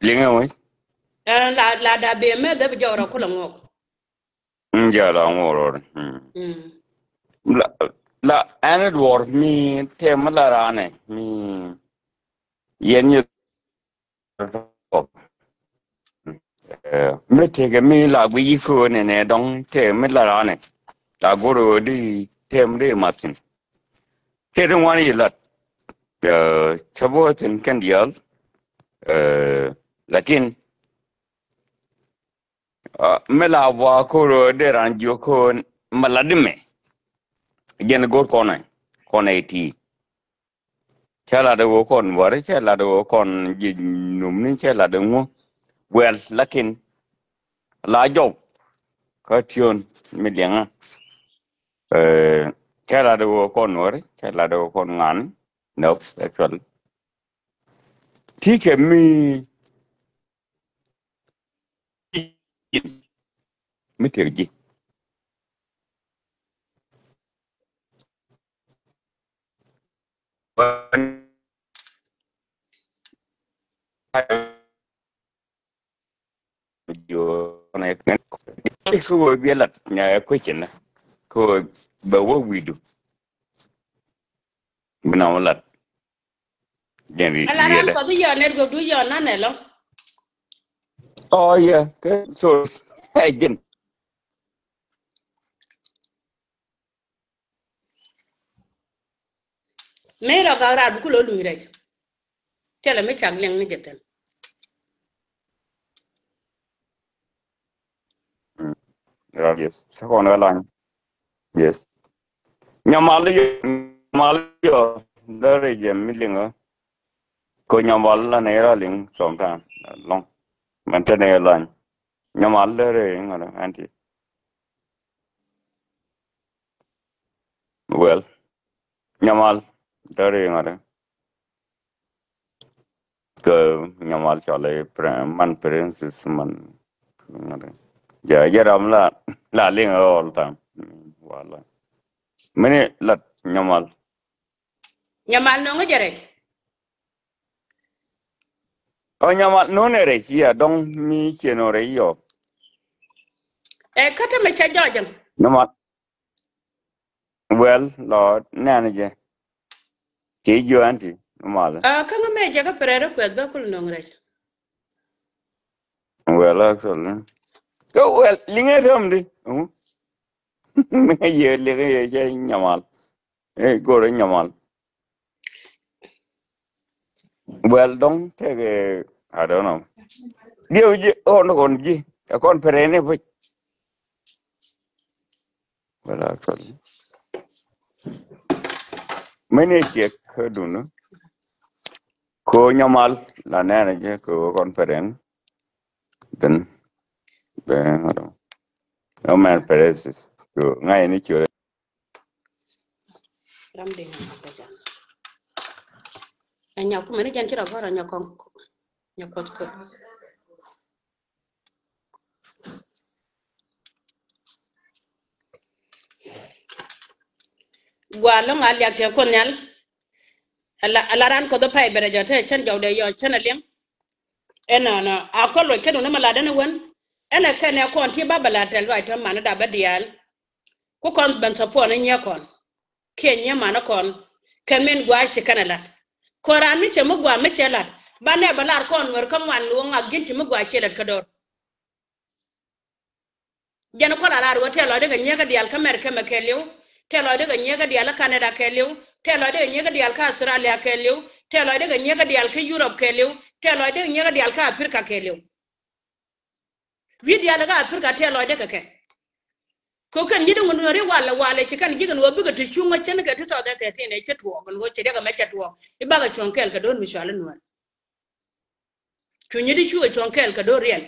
Liŋɛ wec. Ɛn la, la da bee mɛ dhɛ bi jɔw rɔ kulɛ ŋuɔk. Mm, jɛ la ŋuɔk rɔ. Mm. Mm. La, la ɛn duɔr mi tɛm mi la ranɛ mi yɛn yɛ. Eh, mi tekɛ mi la gui yi köö nɛ nɛ dɔŋ tekɛ mi la ranɛ. La go̱r ɣöö di tɛm di mathin. Tëë ti ŋuan yi lat. Eh, cä bä thin kɛn diaal. Eh, lakin, ah, mi la bua ko̱r dee ran jiök ko̱r ma lat di mɛ. Jɛn go̱r kɔn ɛ, kɔn ɛ ti. Cɛ lat ɛ wä kɔn wari, cɛ lat ɛ wä kɔn ji̱ numni, cɛ lat ɛ ŋu. Well, lakin la jɔw kä tiön mi liɛŋä. Eh, cɛ lat ɛ wä kɔn wari, cɛ lat ɛ wä kɔn ŋan. No, actually. Ti kɛ mi, mi tek ji̱. Kä wä biɛ lat nya ɛ question. Kä wä bɛ wä wi̱du. Bi na wä lat. Jɛn ri. Ala ran riɛlɛ. Kɔth yɔ ner gök du yɔ nan ɛ lɔ. Oh yeah, kɛ so ɛ jin. Mëë rɔ gak raar bi kulɛ luny rɛc. Tɛlɛ mi cak liɛŋ ni jɛ thin. Mm. Rɔ yes. Second ɛ lany. Yes. Nyamal yɔ, nyamal yɔ, dɔrɛ jɛ mi liŋ ɔ. Ko nyamal la nɛ ra liŋ sometime. Long. Mɛn tɛ nɛ lany. Nyamal dɔrɛ ŋɔdɛ anti. Well. Nyamal dɔrɛ ŋɔdɛ. Kɛ nyamal cɔl i̱ prin-, man princess man. Jɛ, jɛ ram la, la liŋ all time. Wala. Mini lat nyamal. Nyamal nɔŋ jɛ rɛc. Ɔ nyamal nɔŋ rɛc ya dɔŋ mi cien ɔ rɛc yɔ. Ɛ kä te mɛ cɛ jɔjɛm. Nyamal. Well, Lord, nɛn jɛ. Ti juɛ anti, mal. Ah, kaŋ mɛ jɛ kä pɛrɛ rɛ kuɛth bɛ kul nɔŋ rɛc. Well, actually. So, well, liŋɛ rɛm di. Mɛ yɛ liŋɛ yɛ jɛ nyamal. Eh, go̱rɛ nyamal. Well, dɔŋ tekɛ, I don't know. Diɛ ji̱ ɔn kɔn ji̱ ɛ kɔn pɛrɛ ni puc. Well, actually. Many check kä dunu. Ko nyamal la nɛnɛ jɛ ko kɔn pɛrɛ ni. Then bɛ ŋɔdɔ. Ɔ mɛn pɛrɛ sis ko ŋa̱c ni ciö. Ram de ŋa bɛ jam. Ɛ nya kumɛ ni jɛn ci rɔ gɔr ɛ nya kɔŋ nya kuɔth kɛ. Gua lɔ̱ŋ a liak tɛ Kuoth Nhial. Ala, ala ran Kuɔth pay bɛrɛ jɔ tɛ cɛn jɔw dɛ yɔ cɛn a liɛŋ. Ɛn nɔ nɔ a kɔl wɛ kɛn wä ni ma lat ɛn wän. Ɛn ɛ kɛn ɛ kɔn ti ba bɛ lat tɛ luac tɛ man da bɛ diaal. Ku kɔn ben support ni nyiɛ kɔn. Kiɛ nyiɛ man kɔn. Kɛn min gua ci kɛn ɛ lat. Kɔn ran mi cɛ mi gua mi cɛ lat. Ba nɛ bɛ lar kɔn wär kä ŋuan ni wä ŋak ji̱n ci mi gua cɛ lat kä dɔr. Jɛn kual a lar wä tɛl lɔcdɛ kɛ nyiek kä diaal kä Mɛrkɛ mɛ kɛɛliw, tɛl lɔcdɛ kɛ nyiek kä diaal kä Canada kɛɛliw, tɛl lɔcdɛ kɛ nyiek kä diaal kä Australia kɛɛliw, tɛl lɔcdɛ kɛ nyiek kä diaal kä Europe kɛɛliw, tɛl lɔcdɛ kɛ nyiek kä diaal kä Africa kɛɛliw. Wi̱i̱ diaal kä Africa tɛl lɔcdɛ kɛ kɛ. Kɛ kɛn ji̱ di ŋun ri walɛ walɛ ci kɛn ji̱ kɛn wä bikɛ ti cuŋ kä cɛn kɛ two thousand thirteen ɛ cɛ tuɔɔk kɛn wä cɛ diɛkɛ mɛ cɛ tuɔɔk i̱ bakɛ cuɔ̱ŋ kɛɛl kɛ do̱r mi cual i̱ nuɛl. Cu nyi di cukɛ cuɔ̱ŋ kɛɛl kɛ do̱r riɛl.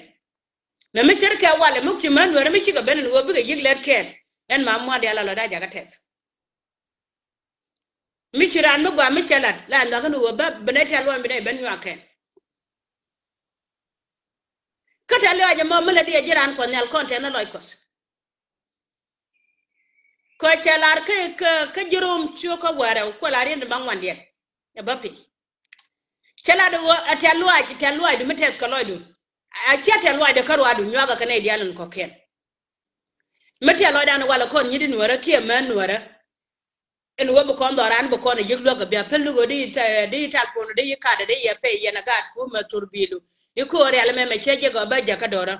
Mɛ mi cär kɛ walɛ mi ci män nuɛrä mi cikɛ ben ni ɣöö bikɛ yi̱k lɛt kɛɛl. Ɛn ma mual diaal a lɔ da jakä tɛth. Mi ci raan mi gɔaa mi cɛ lat la ɛn dhɔakä ni ɣöö bä bi nɛy tɛ̈th luɔny bi nɛy ben nyuak kɛɛl. Kä tɛ̈th luaac ɛmɔ mi lɛ di ɛ ji̱ raan Kuɔth Nhial kɔn tɛn ni lɔc Kuɔth. Kɔ cɛ lar kä kä ji̱ Rom ciök kä wäärɛ kuɛ la riet ni ba ŋuandiɛn ɛ bä piny. Cɛ lat ɣöö a tɛ̈th luaac, tɛ̈th luaacdu mi tɛth kɛ lɔcdu. A ciɛ tɛ̈th luaacdɛ kä ruaadu nyuakä kɛ nɛy diaal in kɔ̱kiɛn. Mi tɛ̈th lɔcdan walɛ kɔn nyi di nuäärä kiɛ män nuäärä. In ɣöö bi kɔn dhɔran bi kɔn a yi̱k luäk a bia päl ni ɣöö di tal puɔ̱n di yi kat di yɛ pɛy yɛn a gaat ku mɛ thor biilu. Di ko̱o̱r rial mɛ mɛ ciɛ jek a bä jakä dɔrä.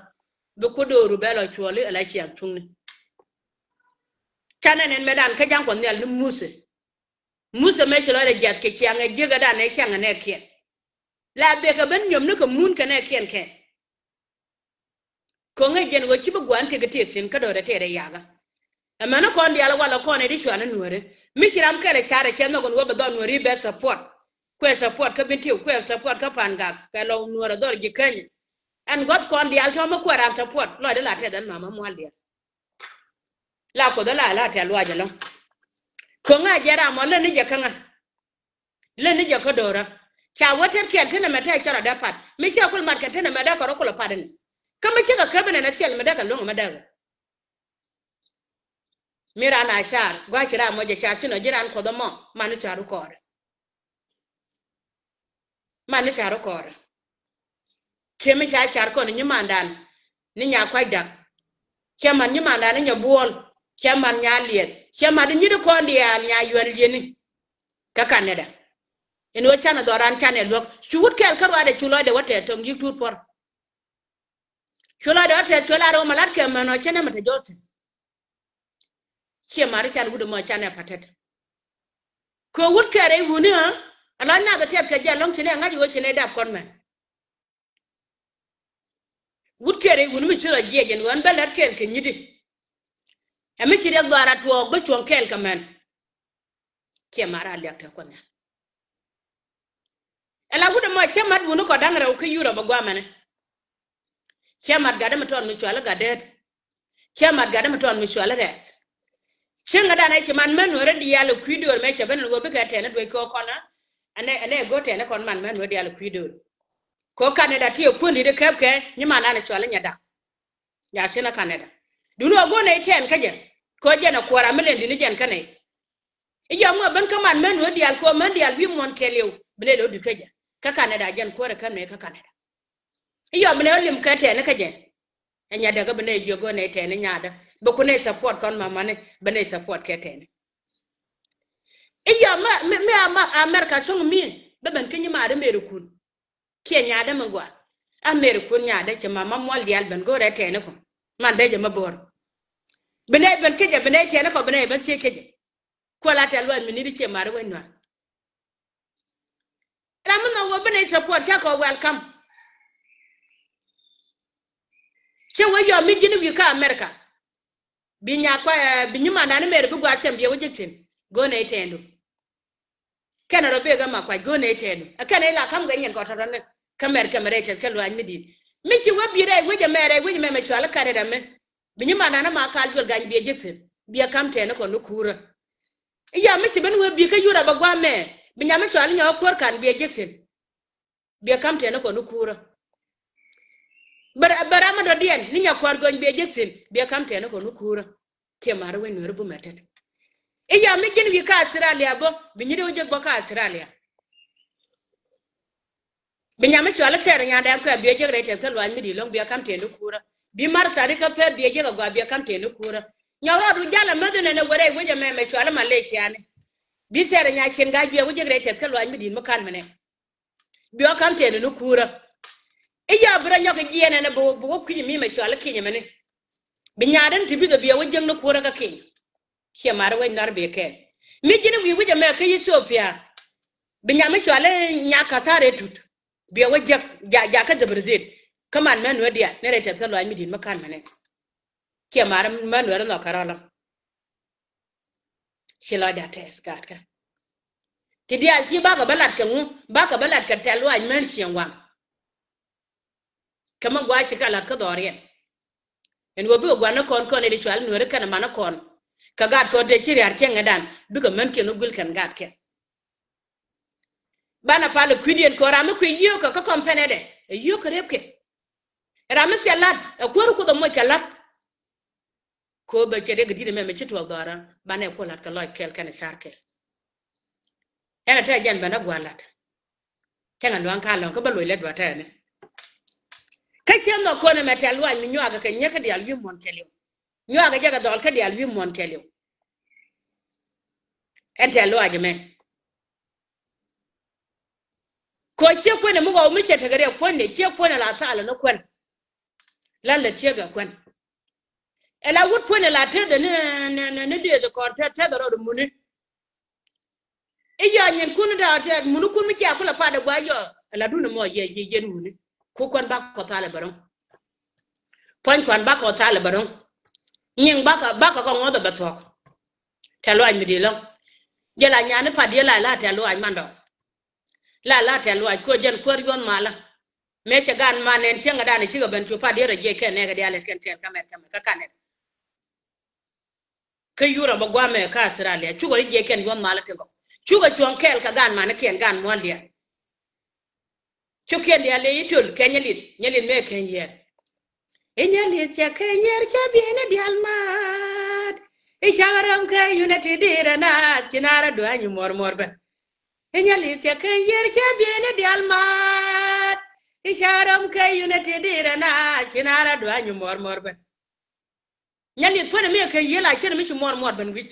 Bi ku dooru bɛ lɔ cuɔli ala ciak cuŋni. Canɛ nɛn mɛ dan kä ja̱ŋ Kuɔth Nhial ni Muthɛ. Muthɛ mëë ci lɔcdɛ jiath kɛ ciaŋɛ jiäkädan ɛ ciaŋɛ nɛɛkiɛn. La bek ɛ ben nyɔm ni kɛ mun kɛ nɛɛkiɛn kɛn. Ko̱ŋɛ jɛn ɣöö ci bi gua̱a̱n tëk tëë thi̱n kä do̱rɛ tëë rɛ yakä. Ɛmɛn ni kɔn diaal walɛ kɔn ɛ di cuan ni nuäärä. Mi ci ram kɛl ɛ carɛ cɛ nhɔk ɛn ɣöö bɛ dhɔr nuäärä i̱ bɛ support. Kuɛ support kä Bentiu, kuɛ support kä Pangak kɛ lɔw nuäärä dhɔr ji̱ Kenya. Ɛn gua̱th kɔn diaal tɔ̱ mi kuɛ ran support lɔcdɛ la tɛth ɛn mama mual diaal. La Kuoth ala ala tɛ̈th luaac ɛlɔ̱ŋ. Ko̱ŋɛ jɛ ram mɔ lät ni jɛ kä ŋa. Lät ni jɛ kä do̱rä. Ca wä tɛt kɛl tënɛ mɛ tɛk cɛ rɔ dee pat mi cɛ kul mat kɛn tënɛ mɛ dee kɛ rɔ kul ɛ pat ɛnɛ. Kä mi cikɛ käp ɛnɛ nɛ cɛl mɛ dee kɛ luäŋ mɛ dee kɛ. Mi ran a car gua̱c ci ram mɔ jɛ car ci nɔ ji̱ ran Kuɔth ɛmɔ man ni car kɔɔrɛ. Man ni car kɔɔrɛ. Ciɛ mi ca car kɔn nyimandan ni nya kuac dak. Ciɛ man nyimandan ni nya buɔl. Ciɛ man nya liɛth. Ciɛ man di nyit kɔn diaal nya yuɛn lieni. Kä Canada. In wä canɛ dhɔran canɛ luäk cu wut kɛɛl kä ruaadɛ cu lɔcdɛ wä tɛth tɔŋ yi̱k tuut puɔr. Cu lɔcdɛ wä tɛth cu lar wä ma lat kɛ män ɔ cɛnɛ mɛ te jɔt thi̱n. Ciɛ mari can wut ɛmɔ canɛ patät. Kɛ wut kɛɛr ɛ wuni ɣä a lɔc nath ɛ tɛth kɛ jɛ lɔŋ ci nɛ ŋa̱c ɣöö ci nɛ dap kɔn mɛn. Wut kɛɛr ɛ wuni mi ci rɔ jiɛc ɛn ɣöö ɛn bä lät kɛɛl kɛ nyiti. Ɛ mi ci riɛk dhɔaar a tuɔɔk bä cuɔ̱ŋ kɛɛl kɛ mɛn. Ciɛ mari a liak tɛ Kuɔth Nhial. Ɛ la wut ɛmɔ cä mat wuni kɔ da̱ŋ rɛw kä Yurop ɛ guamɛni. Cä mat gatdä mi tɔɔn mi cuali gat deet. Cä mat gatdä mi tɔɔn mi cuali rɛɛth. Cäŋ ɛ danɛ ci man män nuäärä diaal ɛ kui̱ döör mëë cɛ ben ɛn ɣöö bikɛ tɛɛni duec kɛ ɣöö kɔn ɛ ɛnɛ ɛnɛ ɛ go̱o̱r tɛɛni kɔn man män nuäärä diaal ɛ kui̱ döör. Kɛ ɣöö Canada ti ɛ kuäär ni̱t ɛ kɛp kɛ nyimandan ɛ cuali nyɛ dak. Nya cin ɛ Canada. Duŋni ɣöö go̱o̱r nɛy tɛɛn kä jɛ kɛ ɣöö jɛn ɛ kuäär a mi lɛn di̱t ni jɛn kä nɛy. I̱ yɔm ŋɔ ben kä man män wee diaal kɛ ɣöö män dial wi̱i̱ muɔ̱n kɛɛliw bi lɛl ɣöö di̱t kä jɛ. Kä Canada jɛn kuäärɛ kä nɛy kä Canada. I̱ yɔm bi nɛy ɣöö lim kɛ tɛɛni kä jɛ. Ɛ nyadɛ kä bi nɛy jiök ɣöö nɛy tɛɛni nyadä bi ku nɛy support kɔn mamani bi nɛy support kɛ tɛɛni. I̱ yɔm mi mi America cɔ̱ŋ mi bɛ ben kä nyimaari meri kun. Kiɛ nyadä mi gɔaa. A meri kun nyadä cɛ ma ma mual diaal ben go̱o̱rɛ tɛɛni kɔ. Man dee jɛ ma bo̱o̱r. Bi nɛy ben kä jɛ bi nɛy tɛɛni kɔ bi nɛy ben thiec kä jɛ. Kuɛ la tɛ̈th luaac mi ni̱t i̱ ciɛ mari wec nua̱r. Ram mi nhɔk wä bi nɛy support cä kɔ welcome. Cä wä yɔm mi ji̱n wi̱i̱ kä America. Bi nya kua bi nyimandan ni meri bi gua cɛm biɛ wä jek thi̱n. Go̱o̱r nɛy tɛɛndu. Kɛnɛ rɔ bek ɛma kuac go̱o̱r nɛy tɛɛndu ɛ kɛnɛ ila ka̱m gɛ nyin kɔ tɔ̱tɔ̱ni. Kä mɛr kɛmɛ rɛy tɛth kɛ luaac mi di̱i̱t mi ci wä bi rɛy wec ɛmɛ rɛy wec ɛmɛ mɛ cual kä rɛt ɛmɛ. Bi nyimandan ni ma kal juɔl gany biɛ jek thi̱n biɛ ka̱m tɛɛni kɔ ni kuurä. I̱ yam mi ci ben wee bi̱i̱ kä Yurop ɛ gua̱a̱mɛ bi nyam mi cual i̱ nyɔk ɛ kuäär ka̱n biɛ jek thi̱n. Biɛ ka̱m tɛɛni kɔn ni kuurä. Bɛ ram mi dɔ̱diɛn ni nya kua̱r göny biɛ jek thi̱n biɛ ka̱m tɛɛni kɔn ni kuurä. Ciɛ ma̱ri wec nueeri bumɛ tet. I̱ ya mi ji̱n wi̱i̱ kä Australia bä, bi nyi̱t wä jek bä kä Australia. Bi nyam mi cual i̱ tɛɛr nyandɛ kuɛ bi ɛ jek rɛy tɛth kä luany mi di̱i̱t ɛlɔ̱ŋ bi ɛ ka̱m tëë ni kuurä. Bi mar thari kä pɛth bi ɛ jek ɛ gɔaa bi ɛ ka̱m tëë ni kuurä. Nyɔk rɔɔdu jal ɛ mäth inɛn ɛ wä rɛy wec ɛmɛ mɛ cual i̱ Malaysia ni. Bi thɛɛr nya cin ga̱a̱c bi ɛ wä jek rɛy tɛth kä luany mi di̱i̱t mi ka̱n mɛnɛ. Bi ɔ ka̱m tëë ni ni kuurä. I̱ ya bi rɔ nyɔk i̱ jiɛɛn ɛn ɛ bi wä kui̱ny mi mɛ cual i̱ ki̱ny ɛmɛni. Bi nyaadä ni ti bithɛ bi ɛ wä jek ni kuurä kä ki̱ny. Ciɛ marɛ wec nhɔr bikɛ. Mi ji̱n wi̱i̱ wi̱c ɛmɛ kä Ethiopia. Bi nyam mi cual i̱ nyak kathar ɛ tut. Biɛ wä jek ja, ja kä dhäbär dhit. Kä man män nuɛ diaal ni rɛy tɛth kä luac mi di̱t mi kan mɛnɛ. Ciɛ marɛ män nuɛ rɛ nhɔk kärɔlä. Ci lɔcdɛ tɛth gaatkä. Ti diaal ci bakɛ bä lat kɛ ŋu, bakɛ bä lat kɛ tɛth luac män cieŋ waŋ. Kä mi gua̱a̱c ci kɛ la̱t kä dhɔriɛn. Ɛn ɣöö bikɛ gua̱n ni kɔn kɔn ɛ di cual nueeri kɛn ɛ man ni kɔn. Kɛ gaat kɔn tëë ci ria̱r cieŋ ɛ dan bikɛ män kiɛn wä guil kɛn gaat kɛn. Banɛ pal ɛ kui̱diɛn kɔn ram mi kui̱ yio̱o̱kɛ kä kɔm pɛnɛdɛ ɛ yio̱o̱kɛ rep kɛ. Ram mi thil la̱t ɛ kuäär Kuoth ɛ moc kɛ la̱t. Ko̱ bɛ cɛ dee kɛ di̱t ɛmɛ mɛ ci tuɔɔk dhɔaarä banɛ kuɔ la̱t kɛ lɔc kɛl kɛnɛ car kɛl. Ɛn ɛ tɛɛ jɛn bɛn ɛ gua̱a̱r la̱t. Cäŋ ɛ luaŋ ka lɔ̱ŋ kä bä loc lɛ dua̱tɛɛni. Kä cien nhɔk kɔn ɛmɛ tɛ̈th luaac mi nyuakä kɛ nyiek kä diaal wi̱i̱ muɔ̱n kɛɛliw. Nyuakä jɛ kɛ dhɔl kä diaal wi̱i̱ muɔ̱n kɛɛliw. Ɛn tɛ̈th luaac ɛmɛ. Kɔ ciek kuenɛ mi ɣɔw mi cɛ tekɛ riɛk kuenɛ ciek kuenɛ la thalɛ ni kuɛn. Lan lɛ ciek ɛ kuɛn. Ɛ la wut kuenɛ la tethɛ ni, ni, ni, ni dieth kɔn teth, tethɛ rɔɔd muni. I̱ yɔɔ nyinkun da̱a̱ tɛt munikun mi cia kulɛ pat ɛ gua̱a̱c yɔɔ ɛ la dun ɛmɔ yɛ, yɛ, yɛn wuni. Ku kuan bakɔ thalɛ bɛ ro̱ŋ. Pua̱ny kuan bakɔ thalɛ bɛ ro̱ŋ. Nyiŋ bakɔ, bakɔ kɔ ŋuɔ̱th ɛ bɛ thuɔ̱k. Tɛ̈th luaac mi di̱i̱t lɔ̱ŋ. Jɛ la nyani pat diɛ la, la tɛ̈th luaac mandɔ. La, la tɛ̈th luaac kuɔ jɛn kuäär yuɔ̱n malä. Mëë cɛ gan man nɛn cieŋ ɛ dan ɛ cikɛ ben cu pat diɛ rɔ jiɛc kɛ nɛɛkɛ diaal ɛ kɛn kɛɛl kä mɛt kä mɛ kä kanɛ. Kä Yurop bä gua̱a̱mɛ kä Australia cukɛ ri jiɛc kɛn yuɔ̱n mal tin kɔ. Cukɛ cuɔ̱ŋ kɛɛl kɛ gan manikiɛn gan muɔ̱ɔ̱n diaal. Cukiɛn diaal lɛ i̱ töl kɛ nyɛ lith, nyɛ lith mëë keny yɛɛr. I̱ nyɛ lith cɛ keny yɛɛr cɛ bieyni diaal maat. I̱ cak rɔm kɛ unity dirɛ naath ci naar a dua̱ny muɔr muɔr ben. I̱ nyɛ lith cɛ keny yɛɛr cɛ bieyni diaal maat. I̱ cak rɔm kɛ unity dirɛ naath ci naar a dua̱ny muɔr muɔr ben. Nyɛ lieth puɔ̱nɛ mi ɛ keny yiëë la cierɛ mi ci muɔr muɔr ben wi̱c.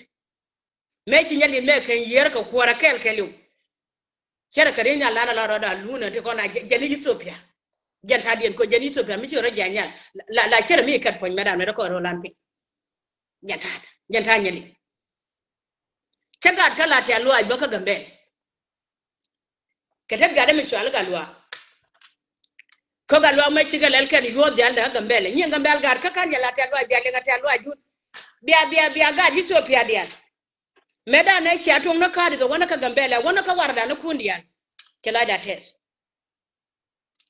Mëë ci nyɛ lieth mi ɛ keny yiëër kɛ kuäärä kɛɛl kɛɛliw. Cierɛ kɛ ri̱i̱ny a lan a la rɔɔdɛ a luunä ti kɔn a jɛ-, jɛn Ethiopia. Jɛn ta̱a̱diɛn kɔ jɛn Ethiopia mi ci rɔ jiac nyal. La, la cierɛ mi kɛt puɔ̱ny mɛt a mɛt kɔ ro̱o̱lan piny. Jɛn ta̱a̱, jɛn ta̱a̱ nyɛ lieth. Cä gat kä la tɛ̈th luaac bä kä Gambɛl. Kɛ tet gatdä mi cual Gatluak. Kä Gatluak mɛ cikɛ lɛl kɛn yuɔth diaal dɛ kä Gambɛl. Nyiŋ Gambɛl gat kä ka̱n jɛ la tɛ̈th luaac bia liŋ a tɛ̈th luaac dun. Bia, bia, bia gat Ethiopia diaal. Mëë dan nɛ cia tuɔ̱ŋ ni ka̱a̱t i̱ dhɛ wänä kä Gambɛl ɛ wänä kä warda ni kun diaal. Cɛ la da tɛth.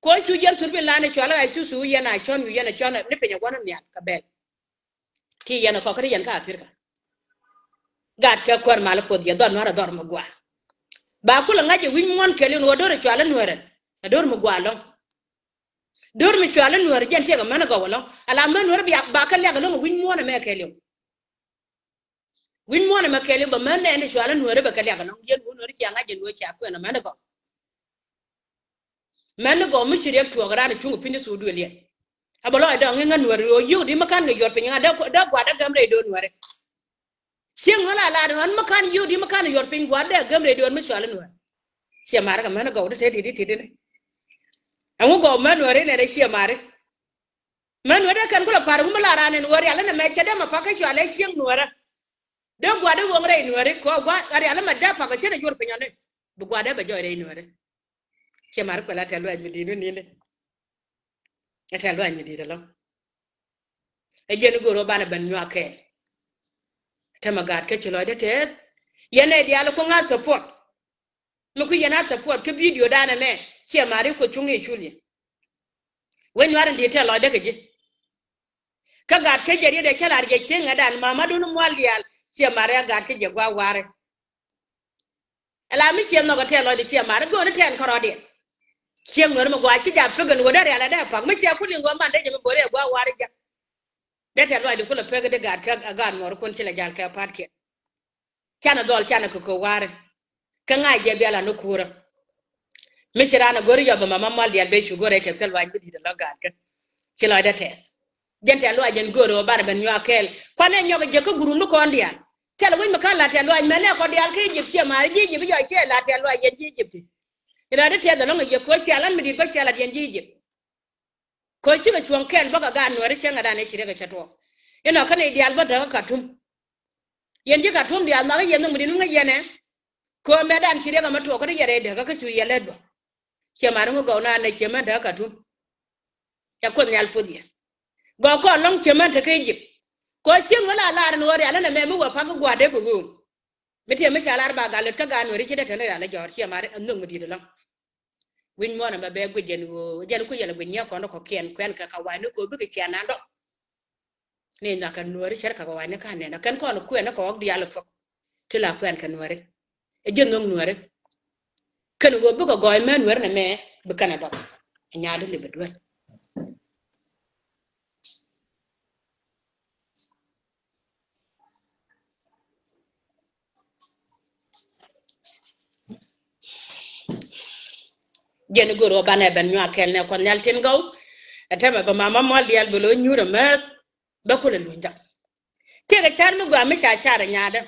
Kuɔc cu yɛn thur bin lan i̱ cual i̱ ɣa̱c cu cu yɛn a cɔn wi̱i̱ yɛn a cɔn ni piny a wänä nhial kɛ bɛl. Ti yɛn a kɔk kä ti yɛn kä Apirika. Gat kɛ kuäär mal i̱ puɔth yɛ dhɔr nuäär a dhɔr mi gua̱a̱. Ba kulɛ ŋa̱c i̱ wi̱c muɔ̱ɔ̱n kɛɛliw ni wä do̱r i̱ cual i̱ nuäärɛ. Ɛ do̱r mi gua̱a̱ lɔ̱ŋ. Do̱r mi cual i̱ nuäärɛ jɛn tiɛk ɛ män i̱ gɔw ɛlɔ̱ŋ. Ala män nuäärɛ bia ba kɛ liak ɛlɔ̱ŋ i̱ wi̱c muɔ̱ɔ̱n ɛmɛ kɛɛliw. Wi̱ny muɔ̱ɔ̱n ɛmɛ kɛɛliw bɛ män nɛɛni cual i̱ nuääri bɛ kɛ liak ɛlɔ̱ŋ. Yɛn wä nuääri cia ŋa̱c jɛn wä cia kuɛn ɛ män i̱ gɔw. Män i̱ gɔw mi ci riɛk tuɔɔk ran i̱ cuŋ i̱ piny i̱ thuk duël yɛn. A bɛ lɔc dɔ̱ŋ i̱ ŋä nuääri ɣöö yio̱k di mi ka̱n kɛ yuɔr piny ŋa̱ dee, dee gua̱a̱r dee gäm rɛy do̱r nuääri. Cieŋ ŋä la laat ŋän mi ka̱n yio̱k di mi ka̱n yuɔr piny gua̱a̱r dee gäm rɛy do̱r mi cual i̱ nuääri. Ciɛ mari kɛ män i̱ gɔw di te di̱t i̱ ti̱t i̱ni. Ɛŋu gɔw män nuääri nɛn i̱ ciɛ mari. Män nuäärä kɛn kulɛ pa̱r wumä la ran ɛn ɣöö rial ɛn ɛmɛ cɛ dee mɛ pakä cualɛ cieŋ nuäärä. Dee gua̱dɛ woŋ rɛy nuäärä kɛ ɣöö gua̱ rial ɛmɛ dee pakä cɛ dee juɔr piny ɔni. Bi gua̱dɛ bɛ jɔɔc rɛy nuäärä. Ciɛ mari kuɛ la tɛ̈th luaac mi di̱i̱t wä ni̱ni. Ɛ tɛ̈th luaac mi di̱i̱t ɛlɔ̱ŋ. Ɛ jiɛn i̱ go̱o̱r ɣöö banɛ ben nyuak kɛɛl. Täämɛ gaat kä ci lɔcdä tɛth. Yɛn ɛ diaal ku ŋa̱ support. Mi ku yɛn a support kä video danɛ mɛ ciɛ mari ku cuŋ i̱ cul yɛ. Wec nuar in di̱i̱t tɛth lɔcdä kɛ ji̱. Kä gat kä jɛ riet ɛ cä lar jɛ cieŋ ɛ dan mamadun mual diaal ciɛ mari a gat kä jɛ gua̱a̱k wari. Ɛ la mi ciɛ nhɔk ɛ tɛth lɔcdä ciɛ mari go̱o̱n i̱ tɛn kärɔɔdiɛn. Cieŋ nuäär mi gua̱a̱k ci ja̱ pek in ɣöö dee rial ɛ dee pa̱k mi ciɛ kul in ɣöö man dee jɛ mi bo̱o̱ri ɛ gua̱a̱k wari ja̱. Dee tɛth lɔcdä kulɛ pek i̱ dee gat kä ɛ gat muɔr kun ci lɛ jal kɛ pa̱a̱tkiɛn. Canɛ dhɔl canɛ kɛ kɛ wa̱a̱ri. Kä ŋa̱c jɛ bial an ni kuurä. Mi ci raan a go̱ri yɔp a mama mual diaal ben cu go̱rɛ tɛth kä luac mi di̱t a lɔ gaatkä. Ci lɔcdä tɛth. Jɛn tɛth luac jɛn go̱ri wä banɛ ben nyuak kɛɛl. Kuanɛ nyɔk jɛ kä gurum ni kɔn diaal. Tɛth luac mi ka̱n la tɛth luac mɛn nɛ kɔn diaal kä Egypt ciɛ ma̱a̱ri ji̱ Egypt i̱ jɔc ciɛ la tɛth luac jɛn ji̱ Egypt ti. Ni raan di tɛth a lɔŋ a yɛ ko̱ ciɛ lan mi di̱t bä ciɛ la yɛn ji̱ Egypt. Ko̱ cikɛ cuɔ̱ŋ kɛl bä kɛ gaat Nuääri cäŋɛ dan i̱ ci riɛk ɛ cɛ tuɔɔk. Inɔ kä nɛy diaal bä tekɛ Ka̱tum. Yɛn ji̱ Ka̱tum diaal nhɔakä yɛn nhök mi di̱t mi ŋäc yɛn ɛ. Ko̱ mɛ dan ci riɛk ɛmɛ tuɔɔk kä ti yɛ rɛy däkä kä cu yɛ lät bä. Ciɛ ma̱a̱r ŋä gɔw naan ɛ ciɛ män tekɛ Ka̱tum. Cɛ Kuoth Nhial puɔth yɛ. Gɔw kɔn lɔ̱ŋ ciɛ män tekɛ Egypt. Ko̱ cieŋ wä la lar ɛn ɣöö rial ɛn ɛmɛ mi wä pak i̱ gua̱a̱r dee bi ɣööŋ. Mi tiɛ mi ca lar ba gal lät kä gaat Nuääri ci dee tɛn rial ɛ jɔ̱ɔ̱r ciɛ ma̱a̱r ɛ nhök mi di̱t ɛlɔ̱ŋ. Wi̱ny muɔ̱ɔ̱n ɛmɛ bɛ guic jɛn ɣöö jɛn kui̱ yɛl ɛ guic nyiɛ kɔn kɔ kiɛn kuɛn kɛ ka wa̱i̱ni kɛ ɣöö bikɛ ciɛn nan dɔ̱k. Ni nhɔakɛ Nuääri cär kɛ ka wa̱i̱ni ka nɛn ɔ kɛn kɔn kuɛn kɛ ɣɔ̱k diaal ɛ thuɔ̱k. Ti la kuɛn kɛ Nuääri. Ɛ ji̱ nhök Nuääri. Kɛn ɣöö bikɛ gɔɔy mɛ Nuääri nɛ mɛ bi kɛn ɛ dɔ̱k. Ɛ nyaat di lip ɛ duel. Jɛn i̱ go̱r ɣä banɛ ben nyuak kɛl nɛ Kuɔth Nhial tin gɔw. Ɛ tɛmɛ bɛ mama mual diaal bɛ lo̱c nyuur ɛ määth. Bɛ kulɛ luny däk. Tiɛkɛ car mi gɔaa mi ca car ɛ nyaadä.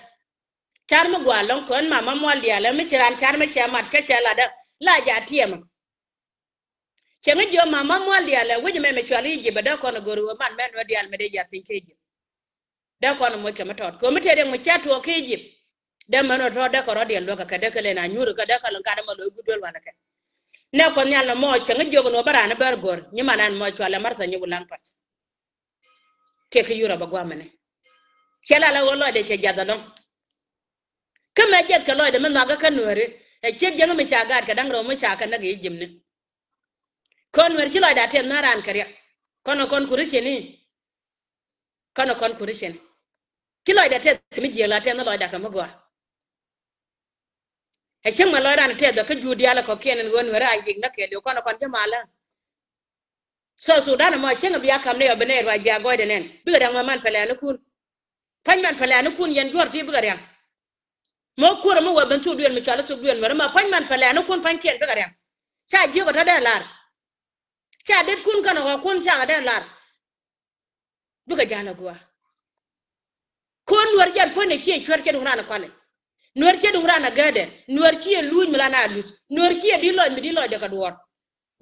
Car mi gɔaa lɔ̱ŋ kɔn mama mual diaal ɛ mi ci raan car mi cɛ mat kä cɛ latdä la ja tiɛmä. Cɛ ŋä jiɔ mama mual diaal ɛ wec mɛ mɛ cual i̱ ji̱ bɛ dee kɔn ɛ go̱r ɣä man mɛ nuɛ diaal mɛ dee ja piny kä ji̱. Dee kɔn moc kɛ mi tɔt kɛ mi tëë riɛk mi ca tuɔɔk kä Egypt. Dee män ɔ tɔt dee kɛ rɔ̱diɛn luäk kɛ kɛ dee kɛ len a nyuuri kɛ dee kɛ lɛ gat mɛ lo̱c gui̱t duel walɛ kɛ. Nɛ Kuɔth Nhial nɔmɔ cäŋ jiök ni wä bä raan bär go̱r nyi man an mɔ cual ɛ Martha nyi wulaŋ pac. Tëë kä Yurop a guamɛni. Cɛ la la ɣöö lɔcdɛ cɛ jath ɛlɔ̱ŋ. Kä mɛ jiɛth kɛ lɔcdɛ mi nhɔakä kä Nuääri ɛ ciek jiäŋä mi ca gaat kɛ da̱ŋ rɛw mi ca kɛ näk i̱ Egypt ni. Kɔn Nuäär ci lɔcdɛ a tɛth mɛ raan kɛ riɛk kɔn ɛ kɔn Kuricini. Kɔn ɛ kɔn Kuricini. Ci lɔcdɛ tɛth mi jiëël a tɛth mi lɔcdɛ kɛ mi gɔaa. Ɛ cäŋ mɛ lɔc ran tɛth bɛ kä jur diaal ɛ kɔ̱kiɛn ɛn ɣöö Nuäär a yiëk näk kɛɛliw kɔn ɛ kɔn ji̱ malä. South Sudan ɛmɔ cäŋ ɛ bia ka̱m ni ɔ bi nɛy ruac bia gɔɔydɛ nɛn bikɛ riaŋ mɛ man pɛlɛɛnikun. Pa̱ny man pɛlɛɛnikun yɛn juɔ̱r ti bikɛ riaŋ. Mɛ kuäärä mi wä ben thuk duël mi cɔal i̱ thuk duël Nuäär ɛmɛ pa̱ny man pɛlɛɛnikun pa̱nykiɛn bikɛ riaŋ. Ca jiök ɛ tɔ̱ dee lar. Ca detkun kɛn ɛ ɣɔ̱kun ca kɛ dee lar. Bikɛ ja̱l a gua̱a̱. Ko̱n Nuäär jɛn puɔ̱nydɛ ciɛ cuɛr cɛ duŋ raan a kualɛ. Nuäär cɛ duŋ raan a gäätdɛ. Nuäär ciɛ luuc mi lan a luth. Nuäär ciɛ di̱t lɔc mi di̱t lɔcdɛ kɛ duɔ̱ɔ̱r.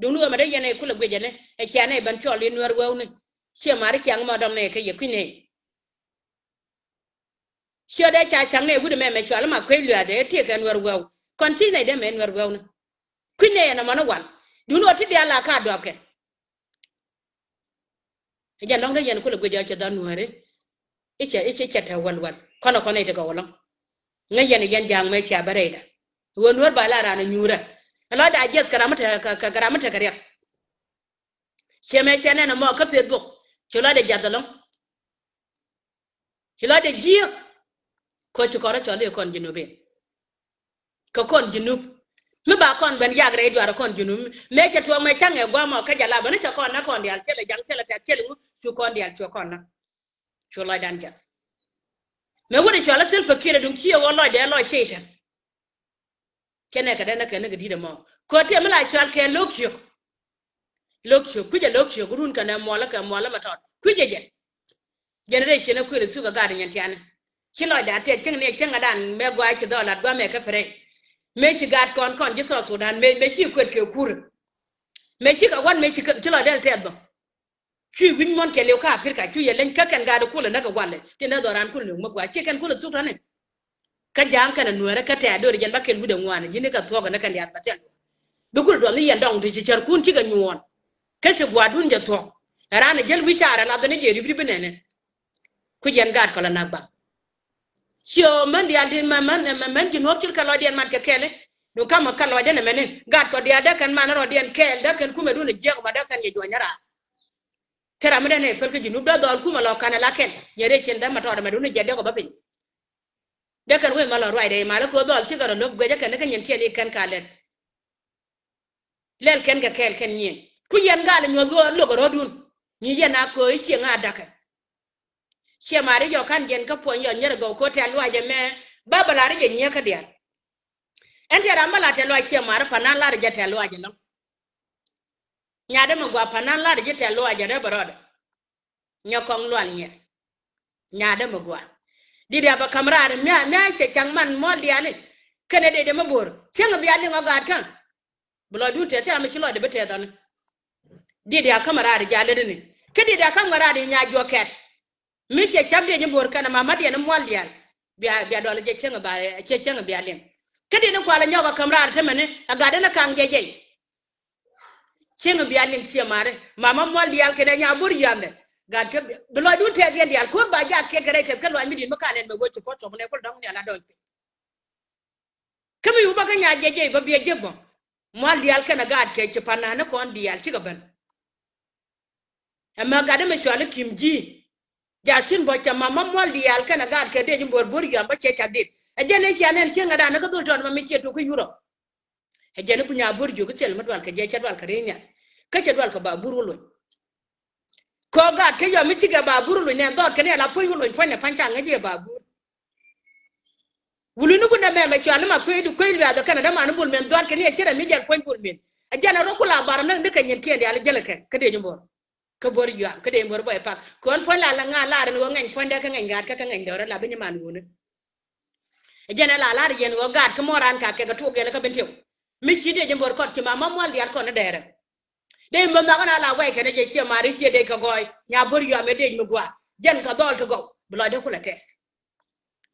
Duŋni ɣöö mɛ dee yɛn ɛ kulɛ guic ɛni ɛ ciɛ nɛy ben cɔl i̱ Nuäär wewni. Ciɛ ma̱ri ciaŋ mɔ dɔŋ nɛy kä yɛ kui̱ nɛy. Ciɛ dee ca caŋ nɛy wi̱cdɛ mɛ mɛ cɔal i̱ ma kuec luaathdɛ ɛ tiek kɛ Nuäär wew. Kɔn ci nɛy dee mɛ Nuäär wewni. Kui̱ nɛy ɛn ɛmɔni wal. Duŋni ɣöö ti diaal a ka duapkɛ. Ɛ jɛn dɔ̱ŋ dee yɛn kulɛ guic ɔ cɛ dhɔn Nuääri. I̱ cɛ i̱ cɛ i̱ cɛ tɛ̈ wäl wäl kɔn ɛ kɔn i̱ ti gɔw ɛlɔ̱ŋ. Ŋäc yɛn i̱ yɛn ja̱a̱ŋ mëë cia bä rɛydɛ. Ɣöö Nuäär ba la raan ɛ nyuurä. Ɛ lɔcdɛ a jiɛth kɛ ram mi te kɛ kɛ ram mi te kɛ riɛk. Ciɛ mëë cɛ nɛn ɛmɔ kä Facebook. Ci lɔcdɛ jiath ɛlɔ̱ŋ. Ci lɔcdɛ jiääk. Kä ci kɔn rɔ cɔl i̱ kɔn Junubin. Kɛ kɔn Junub. Mi ba kɔn ben yak rɛy duaar kɔn Junub. Mëë cɛ tuɔɔk mëë caŋ ɛ gua̱a̱mɔ kä jɛ la bä ni cɛ kɔn na kɔn diaal cɛ lɛ jaŋ cɛ lɛ tɛk cɛ lɛ ŋu cu kɔn diaal cu kɔn na. Cu lɔcdan jɛ. Mëë wut ɛ cɔal i̱ Salva Kiir ɛ duŋ ci ɛ wä lɔcdɛ ɛ lɔc cɛ itɛn. Cɛ nɛ kɛ dee nä kɛ ni kɛ di̱t ɛmɔ. Kɛ tëë mi la cɔal kɛ lo̱k ciök. Lo̱k ciök kui̱cɛ lo̱k ciök run kɛnɛ muɔlä kɛ muɔlä mɛ tɔt kui̱cɛ jɛ. Generation ɛ kuël ɛ thuk ɛ gat ɛ nyɛn tiani. Ci lɔcdɛ a tɛth cäŋ ni cäŋ ɛ dan mɛ gua̱a̱c ci dhɔl lat gua̱a̱mɛ kä pɛrɛ. Mëë ci gat kɔn kɔn ji̱ South Sudan mëë mëë ci kuet kɛ kur. Mëë ci kɛ wan mëë ci kɛ ci lɔcdɛ tɛth bä. Cui̱ wi̱ny muɔ̱n kɛɛliw kä Aprika cui̱ yɛ leny kä kɛn gaat kulɛ näk kɛ gua̱lɛ tin dee dhɔran kulɛ nöŋ mi gua̱a̱ ci kɛn kulɛ thuk tɔ̱ni. Kä ja̱a̱ŋ kɛn ɛ Nuäärä kä tɛ̈ a do̱ri jɛn ba kɛl wi̱cdɛ ŋuan ji̱n i̱ kɛ thuɔ̱k ɛn ɛ kɛn diaal ba thil. Bi kulɛ duɔth ni yɛn dɔ̱ŋ ti ci cärkun cikɛ nyuɔ̱ɔ̱n. Kä ci gua̱a̱dun jɛ thuɔ̱k ɛ raan ɛ jäl wi̱c caarɛ lath ɛn ɛ jɛ rip rip inɛnɛ. Ku jɛn gaat kɔlɛ nak baŋ. Ciɛ män diaal ti män män män ji̱ nuɔ̱k cil kɛ lɔcdiɛn mat kɛ kɛɛli. Duŋ kamä kɛ lɔcdɛ nɛmɛni gat kɔ diaal dee kɛn man rɔɔdiɛn kɛɛl dee kɛn kumɛ dun jiɛk ma dee kɛn jɛ juɔ̱ny ran. Te ram mi dee nɛ päl kä ji̱ nup dee dhɔl kumɛ lɔ kanɛ la kɛn nyɛ rɛy cin dee ma tɔɔt ɛmɛ dun jiɛk dee kɔ bä piny. Dee kɛn wee ma lɔ ruacdɛ imal kä dhɔl cikɛ rɔ lo̱k guecä kɛn kä nyin tiɛl i̱ kɛn ka lɛt. Lɛl kɛn kɛ kɛɛl kɛn nyiëëŋ ku yɛn gal nyuɔ̱th ɣöö lo̱k rɔ̱dun. Nyi yɛn a köö i̱ cieŋ a da̱kɛ. Ciɛ mari yɔ kan jɛn kä puɔ̱ny yɔ nyɛr gɔw ko̱ tɛ̈ luacɛ mɛ. Ba bɛ lar jɛ nyiɛ kä diaal. Ɛn tɛ ram bä lar tɛ̈th lɔaac ciɛ mar panan lar jɛ tɛ̈th lɔaac ɛlɔ̱ŋ. Nyadɛ mɛ gua panan lar jɛ tɛ̈th lɔaac ɛn rɛ bɛ rɔɔdɛ. Nyɛ kɔŋ lual nyɛ. Nyadɛ mɛ gua. Dit ya bɛ ka̱m raar mia mia cɛ caŋ man muɔl diaal i̱. Kɛnɛ dee dee mɛ bo̱r cieŋ bia liŋ ɔ gaat kä. Bi lɔcdun tɛth thil ram mi ci lɔcdɛ bi tɛth ɔni. Diet ya ka̱m raar i̱ ja̱ lätdä ni. Kä diet ya ka̱m ŋa raar i̱ nya juɔk kɛt. Mi ciɛ cäp diɛ ji̱ bo̱r kɛn ama ma diɛn i̱ muɔl diaal. Bia bia dɔl jɛ cieŋ ba ciɛ cieŋ bia liŋ. Kä diet ni kual i̱ nyɔk a ka̱m raar i̱ tämɛni a gat in a ka̱ŋ jɛ jɛy. Cieŋ bia liŋ ciɛ mari mama muɔl diaal kɛn ɛ nya bo̱r yandɛ. Gat kä bi lɔcdun tɛth yɛn diaal ko̱r ba jak kiɛ kɛ rɛy tɛth kä luac mi di̱t mi kan ɛn mɛ wec ci kɔt tɔk nɛ kul dɔ̱ŋ diaal a dɔny piny. Kä mi wupä kä nya jiɛc jiɛc bä biɛ jiäk bä. Mual diaal kɛnɛ gaat kɛ ci pan nani kɔn diaal cikɛ ben. Ɛmɛ gat ɛmɛ cuali kim ji̱. Ja cin bä cɛ mama mual diaal kɛnɛ gaat kɛ dee ji̱ buɔr buɔr yɔam bä cɛ cak dit. Ɛ jɛn ɛ cia nɛn cieŋ ɛ dan ni kä dhul tɔn ma mi ciɛ tuk kä Yurop. Ɛ jɛn i̱ ku nya buɔr jiök i̱ thil mi dual kɛ jɛ cɛ dual kɛ ri nhial. Kä cɛ dual kɛ ba buur wä lony. Kɔ gaat kä yɔm mi cikɛ ba buur wä lony nɛn dhɔt kɛ ni ala puɔ̱ny wä lony puɔ̱ny nɛ pa̱ny ca ŋäc jɛ ba buur. Wuluni kun ɛmɛ mɛ cuali ma kuec kuec luɛth ɔ kɛnɛ däman bul min dhuat kɛ ni ɛ ci rɛ mi jɛl puɔ̱ny bul min. Ɛ jɛn ɛ rɔ kula bar näk ni kɛ nyin kiɛn diaal jälɛ kɛ kä dee nyi bor. Kä bor yuam kä dee bor bɔy pak kɔn puɔ̱ny la la ŋa lar ni wä ŋɛny puɔ̱nydɛ kä ŋɛny gaat kä kä ŋɛny dɔrɛ la bi nyi man wuni. Ɛ jɛn ɛ la lar yɛn wä gaat kä mɔran ka kɛ kɛ tuɔk yɛn kä bin tiw. Mi ci dee nyi bor kɔt ci ma ma mual diaal kɔn ni dɛrɛ. Dee mɛ nhɔk ɛn a la wɛy kɛn ɛ jɛ ciɛ mari ciɛ dee kɛ gɔɔy nya bor yuam ɛ dee mi gua. Jɛn kɛ dhɔl ti gɔw bi lɔcdɛ kulɛ tɛth.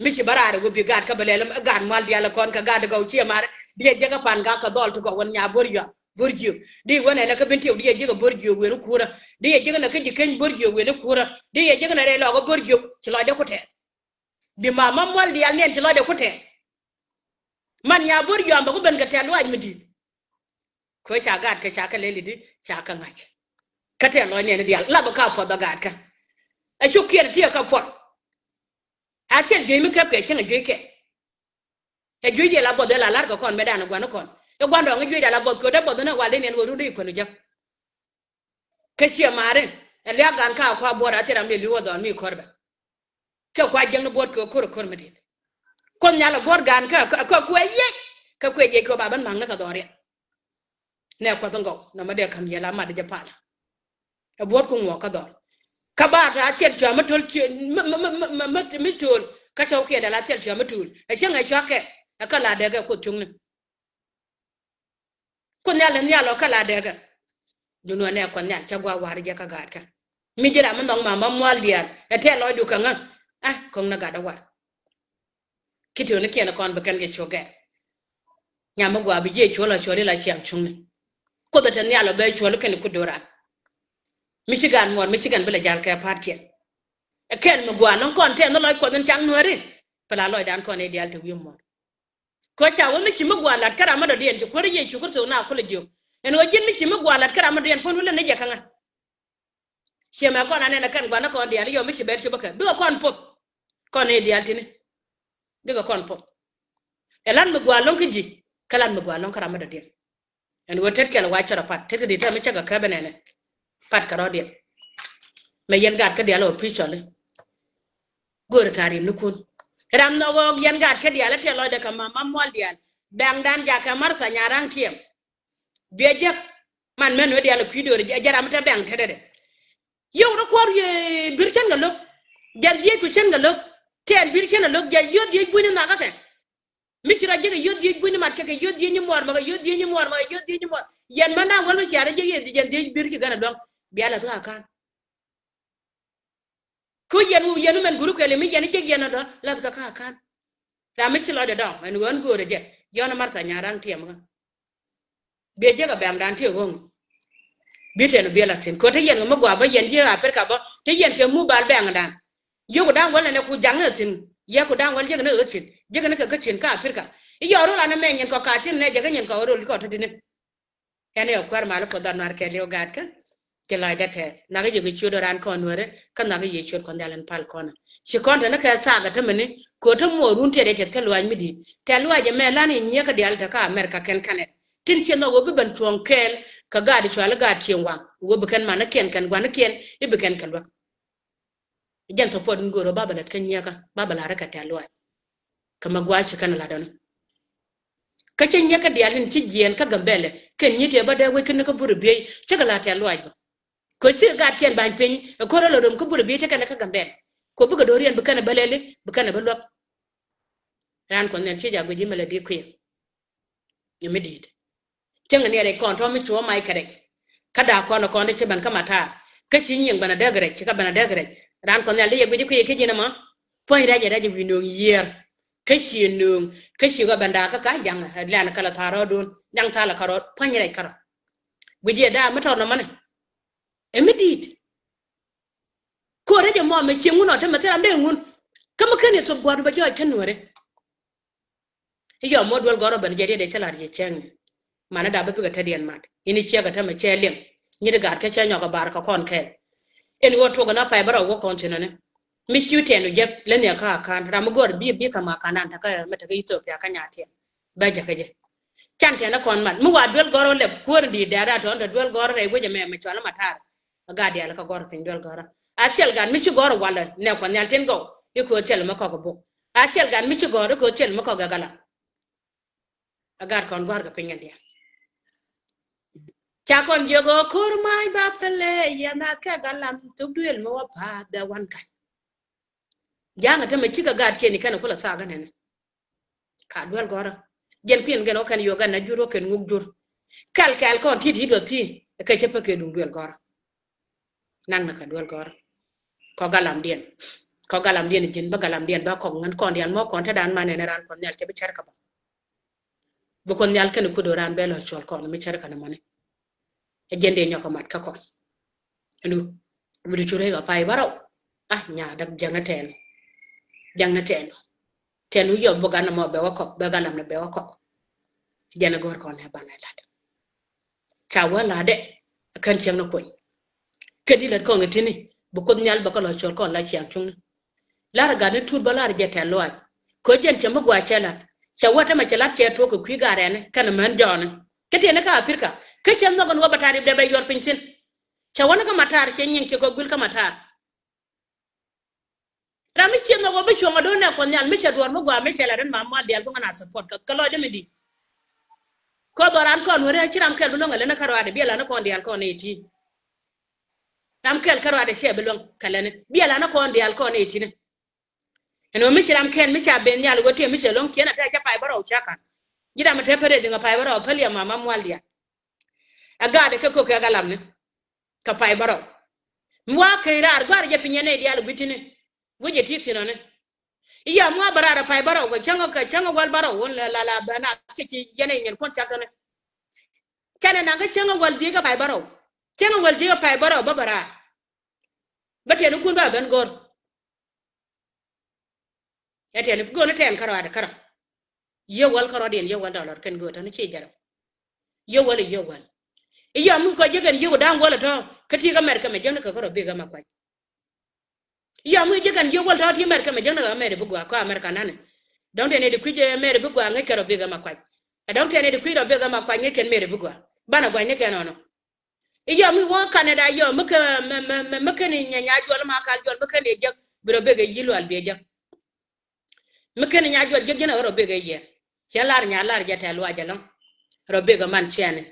Mi ci bä raar ɛ wä bi gaat kä bɛ lɛl ɛ gaat mual diaal ɛ kɔn kɛ gaat ɛ gɔw ciɛ mari diɛ jɛ kɛ pan gaat kɛ dhɔl ti gɔw wän nya bor yuam bor jiök. Di wän ɛn ɛ kä bin tiɛw diɛ jɛ kɛ bor jiök wen i̱ kurä. Diɛ jɛ kɛ nɛ kä ji̱ keny bor jiök wen i̱ kurä. Diɛ jɛ kɛ nɛ rɛy lɔk ɛ bor jiök ci lɔcdɛ ku tɛth. Bi ma ma mual diaal niɛn ci lɔcdɛ ku tɛth. Man nya bor yuam bɛ ku ben kɛ tɛth luac mi di̱i̱t. Kö ca gaat kä ca kä lɛl i̱di ca kä ŋa̱c. Kä tɛth lɔc niɛn i̱ diaal lap i̱ ka puɔth ɔ gaat kä. Ɛ cuk kiɛn ti ɛ kä puɔth. A thil juec mi kɛp kɛ cieŋ ɛ juec kɛ. Ɛ juec diɛ la buɔth ɛ la la̱r kɛ kɔn mɛ dan ɛ gua̱n i̱ kɔn i̱ gua̱n dɔɔŋ i̱ juec diaal la buɔth kɛ dee buɔth ni wal dee niɛn wä run dee i̱ kuän i̱ jäk. Kä ciɛ mari ɛ liak gan ka kua buɔt a thil ram dee li̱w ɛ dhɔn mi kɔr bɛ. Kɛ kua jiäkni buɔt kɛ ko̱r ɛ ko̱r mi dit. Kuoth nyal ɛ buɔt gan kä kä kuɛ yiec kä kuɛ yiec kɛ ba ben ma̱ŋni kɛ dhɔriɛn. Nɛ kuath in gɔw nɔmɔ dee ka̱m yɛl a mat jɛ pal. Ɛ buɔt ku ŋuɔk kä dhɔr. Kä bar ta thil cua mi töl mi mi mi mi mi mi töl kä cɔw kiɛn dee la thil cua mi töl ɛ cieŋ ɛ cua kɛ ɛ kä la dee kɛ kuoth cuŋni. Kuoth nhial in nhial ɔ kä la dee kɛ. Dun wä nɛ kuoth nhial cä gua̱a̱ war jɛ kä gaat kɛ. Mi ji̱ ram mi nhɔk ma ma mual diaal ɛ tɛth lɔcdu kɛ ŋä. A kɔŋ ni gat ɛ war. Ki tiöni kiɛn kɔn bi kɛn kɛ cuɔk gɛr. Nyam mi gua̱a̱ bi jiɛ cuɔl a cuɔl ila ciaŋ cuŋni. Kuoth ɛ te nhial ɔ bɛ cuɔl kɛn ku do̱rath. Mi ci gaat muɔr mi ci kɛn bi lɛ jal kɛ pa̱a̱t kiɛn. Ɛ kɛn mi gua̱a̱ nɔŋ kɔn tɛth ni lɔc kuɔth in caŋ nuääri. Pɛ la lɔcdan kɔn i̱ diaal te wi̱i̱ muɔr. Kɔ ca wä mi ci mi gua̱a̱ la̱t kä ram mi dɔ̱diɛn ci kuäär Yecu Kritho na kulɛ jiök. Ɛn ɣöö ji̱n mi ci mi gua̱a̱ la̱t kä ram mi dɔ̱diɛn puɔ̱n wä lät ni jɛ kä ŋä. Ciɛ mɛ kɔn anɛn ɛ kɛn gua̱n ni kɔn diaal i̱ yɔ mi ci bɛl cop bä kɛ bikɛ kɔn poth. Kɔn i̱ diaal ti̱ni. Bikɛ kɔn poth. Ɛ la̱t mi gua̱a̱ lo̱ŋ kä ji̱ kä la̱t mi gua̱a̱ lo̱ŋ kä ram mi dɔ̱diɛn. Ɛn ɣöö tet kɛl wa cɔr apat tet kä di̱t tɛm mi cä kɛ käp ɛnɛnɛ. Pat kɛ rɔ̱diɛn. Mɛ yɛn gaat kä diaal ɔ pi̱i̱ cɔli. Go̱o̱ri ta̱a̱ ri̱mnikun. Ram nhɔk ɣɔɔk yɛn gaat kä diaal ɛ tiɛl lɔcdɛ kɛ ma ma mual diaal. Bɛ̈ŋdan jakɛ Martha Nyaraŋ Tiɛm. Biɛ jek. Man mɛn wee diaal ɛ kui̱ do̱ri jɛ ram mi te bɛ̈ŋ tetdɛ. Yio̱w rɔ kuɔr yee bir cän kɛ lo̱k. Jɛn dhieec ku cän kɛ lo̱k. Tɛn bir cän kɛ lo̱k jɛ yio̱th dhieec buini nhakɛ kɛ. Mi ci rɔ jek kɛ yio̱th dhieec buini mat kɛ kɛ yio̱th dhieec nyi muɔr mɛ kɛ yio̱th dhieec nyi muɔr mɛ kɛ yio̱th dhieec nyi muɔr. Yɛn mɛn da̱ŋ wäl mi cia rɔ jek yɛ jɛn dhieec bir ci gɛn ɛ luäŋ. Bia la̱th kä ka̱n. Kä yɛn wu yɛn mɛn guru kɛli mi yɛn jek yɛn ɔdɔ lath kä kä kan. Ram mi ci lɔcdɛ dɔŋ ɛn ɣän göörä jɛ. Yɔn Martha Nyaraŋ Tiɛm kä. Biɛ jek a bɛŋdan ti ɣöŋ. Bi tɛn biɛ la thi̱n kö te yɛn ɣä mi gɔaa bä yɛn jiɛ Aprika bä te yɛn kɛ mu bal bɛŋdan. Yio̱ku da̱ŋ wäl ɛn ɛ ku jaŋ ni thi̱n. Yɛ ku da̱ŋ wäl jek ni ɣä thi̱n jek ni kɛ kä thi̱n kä Aprika. I̱ yɔɔr rol an ɛmɛ nyin kɔ ka thi̱n nɛ jɛ kä nyin kɔ rol kɔ te di̱ni. Ɛn ɛ kuäär mal kɔ dhɔr nuar kɛɛliw gaatkä. Ci lɔcdä tɛth nhak i̱ yek i̱ ciöt ran kɔn nuäri kä nhak i̱ yek ciöt kɔn dhial in pal kɔn. Ci kɔn te ni kɛ thaak ɛ te mini kɛ ɣöö te muɔɔrun tɛt ɛ tɛth kä luaac mi di̱i̱t tɛth luaac ɛmɛ lan i̱ nyiee kä diaal te kä America kɛn Canada. Tin ciɛ nhɔk ɣöö bi ben cuɔ̱ɔ̱ŋ kɛɛl kɛ gaat i̱ cual i̱ gaat cieŋ waŋ ɣöö bi kɛn manikiɛn kɛn gua̱nikiɛn i̱ bi kɛn kɛ luäk. Jɛn support in go̱o̱r ɣöö ba bɛ lät kä nyiee kä ba bɛ la̱r i̱ kɛ tɛth luaac. Kä mɛ gua̱a̱c ci kɛn latdɔni. Kä ci nyiɛk kä diaal in ci jiɛɛn kä Gambɛlɛ kɛn nyi tëë bä dee wec kä ni kä burɛ biey cikɛ la tɛ̈th luaac bä. Kɛ cikɛ gatkiɛn ba̱ny piny ɛ ko̱r ɛ lɔ röm kä burɛ biey tekɛn kä Gambɛlɛ. Kɛ bikɛ do̱riɛn bi kɛn ɛ bä lɛli bi kɛn ɛ bä luäk. Raan Kuɔth Nhial ci jaak guic imɛ lɛ di kui̱. Ni mi di̱i̱t. Cäŋ ni rɛc kɔn tɔ̱ mi cuɔ mac kɛ rɛc. Kä da̱a̱k kɔn kɔn ti ci ben kä matar. Kä ci nyiŋ ben a däk rɛc, ci kä ben a däk rɛc. Raan Kuɔth Nhial di yɛ guic kui̱ kä ji̱n ɛmɔ. Puɔ̱ny rɛc rɛc wi̱i̱ nööŋ yiër. Kä ci nööŋ, kä ci kɛ ben da̱a̱k kä ka jaŋ, lɛn kä la tha̱a̱r rɔɔdun, jaŋ tha̱a̱ la kä rɔɔd, puɔ̱ny rɛc kä rɔ. Guic yɛ da̱a̱k mi tɔt nɔmɔni. Ɛ mi di̱i̱t. Ko̱r rɛc ɛmɔ mɛ ci ŋun ɔ te mɛ thil ram dee ŋun. Kä mi ken yɛ thop gua̱a̱r bɛ jɔɔc kä nuɔ̱ɔ̱ri. I̱ yɔm mɔ duel gɔrɔ ben jɛ diet dee cä lar jɛ cɛŋ ni. Manɛ dap bä bikɛ te diɛn mat. Ini ciɛ kɛ te mɛ cɛ liŋ. Nyit gaat kɛ cɛ nyɔk kɛ bar kɛ kɔn kɛɛl. In wä tuɔk in a pay bä rɔ wä kɔn thin ni. Mi ci tɛn u jek lä ni a kä a kan. Ram mi gɔr bi bi kɛ ma kan an tekɛ mɛ tekɛ Ethiopia kä nya tiɛn. Bä jɛ kɛ jɛ. Can tɛn a kɔn mat. Mi wa duel gɔrɔ lɛ kuäär di dɛra tɔn te duel gɔrɔ rɛ wecɛ mɛ mɛ cual ma tar. A gaat dial kä gɔr piny duel gɔrä. A cɛl gan mi ci gɔr walɛ nɛ Kuɔth Nhial tin gɔw. I̱ ko̱ cɛl mi kɔk buk. A cɛl gan mi ci gɔr i̱ ko̱ cɛl mi kɔk gɛ gala. A gaat kɔn gua̱r kɛ piny kɛn dial. Ca kɔn jiök ɣöö ko̱r mac ba pɛlɛ yɛ nath kɛ galam thuk duël mi wä pa̱a̱th bɛ wan ka̱n. Ja̱a̱ŋ a tämɛ cikɛ gaat kiɛn i̱ kɛn kulɛ thaak kɛn ɛnɛ. Ka duel gɔrä. Jɛn kui̱n gɛn wä kɛn Uganda jur wä kɛn ŋuk jur. Kɛl kɛl kɔn ti̱t yi̱t wä thi̱n kɛ cä pä kɛ duŋ duel gɔrä. Naŋ na ka duel gɔrä. Kɔ galamdiɛn. Kɔ galamdiɛn ji̱n bä galamdiɛn bä kɔk ŋän kɔn dial mɔ kɔn te dan man ɛn ran Kuɔth Nhial cɛ bi cär kä bä. Bi Kuoth Nhial kɛn kut ran bɛ lɔ cuɔl kɔn mi cär kä ni mɔni. Ɛ jɛn dee nyɔk kɛ mat kä kɔn. Ɛnu wi̱du cu rɛy kɛ pay bärɔw. Ah, nya däk jäŋ ni tɛn. Jäŋ ni tɛn. Tɛn wi̱c yɔp bi gan ni mɔ bɛ wä kɔk, bɛ gan lam ni bɛ wä kɔk. Jɛn ni go̱r kɔn ɛ ban ɛ lat. Ca wä lat dɛ kän cieŋ ni kuny. Kän di lät kɔn ɛ tini bi Kuoth Nhial bä kä lɔ cuɔl kɔn la ciaŋ cuŋni. Lar gat ni tut bä lar jɛ tɛn luaac. Kö jɛn cɛ mi gua̱a̱c cɛ lat. Cɛ wä tämɛ cɛ lat cɛ tuɔk kɛ kui̱ gat rɛni kɛn män jɔɔni. Kä tiɛni kä Apirka. Kä cɛ nhɔk ni wä bä ta̱a̱ rip dee bɛ yuɔr piny thi̱n. Cɛ wä ni kä matar cɛ nyiŋ cɛ kɔ guil kä matar. Ram mi ciɛ nhɔk wä bi cuɔ̱ŋ a do̱n nɛ Kuɔth Nhial mi cɛ duɔ̱ɔ̱r mi gua̱a̱ mi cɛ la rin ma mual diaal bi ŋa na support kä, kä lɔcdä mi di̱i̱t. Kɔ dhɔran kɔn wä ri ci ram kɛl bi luäŋ a leni kä ruaadɛ bi a la ni kɔn diaal kɔn ɛ ti. Ram kɛl kä ruaadɛ ciɛ bi luäŋ kɛ leni bi a la ni kɔn diaal kɔn ɛ ti ni. Ɛn ɣöö mi ci ram kɛn mi ca ben nhial ɣöö tëë mi cɛ lo̱ŋ ciɛn a tɛɛ cä pay bärɔw ca ka̱n. Ji̱ ram a te pä rɛy dhiŋ a pay bärɔw a päl yɛ mama mual diaal. Ɛ gaatdɛ kɛ kök kɛ galamni. Kɛ pay bärɔw. Mi wa keny raar gɔ̱a̱r jɛ piny yɛn nɛy diaal gui̱tini. Wec jɛ ti thi̱n ɔni. I̱ yam wa bä raar ɛ pay bärɔw kɛ cäŋ kɛ cäŋ wäl bärɔw wun la la la ben a kɛ ci yɛn nɛy nyɛn kuɔn cak tɔni. Canɛ naŋ kä cäŋ wäl dhiek kɛ pay bärɔw. Cäŋ wäl dhiek kɛ pay bärɔw bä bä raar. Bä tiɛnikun ba ben go̱r. Ɛ tɛn go̱n tɛn kärɔadɛ kärɔ. Yiëë wäl kärɔdiɛn yiëë wäl dɔlɔr kɛn go̱o̱r tɔni ci jɛrɛ. Yiëë wäl i̱ yiëë wäl. I̱ yɔm mi kɔ ji̱ kɛn yiëë ku da̱ŋ wäl tɔ̱ kä ti kä Mɛrkɛ mɛ jäŋni kɛ kärɔ bikɛ mɛ kuac. I̱ yɔm mi ji̱ kɛn yiëë wäl tɔ̱ ti Mɛrkɛ mɛ jäŋni kɛ Mɛri bi gua̱a̱k kɔ Amerika nani. Dɔ̱ŋ tɛn i̱ di kui̱c Mɛri bi gua̱a̱k ŋäc kɛn rɔ bikɛ mɛ kuac. Ɛ dɔ̱ŋ tɛn i̱ di kui̱c rɔ bikɛ mɛ kuac ŋäc kɛn Mɛri bi gua̱a̱k. Banɛ gua̱ny ni kɛn ɔnɔ. I̱ yɔm mi wä Canada yɔ mi kä mi kä ni nya nya juɔl ma kal juɔl mi kä ni jek bi rɔ bek i̱ yi lual bi jek. Mi kä ni nya juɔl jek jɛn rɔ bek i̱ yɛ. Cɛ lar nya lar jɛ tɛ luac ɛlɔŋ. Rɔ bek i̱ man cɛni.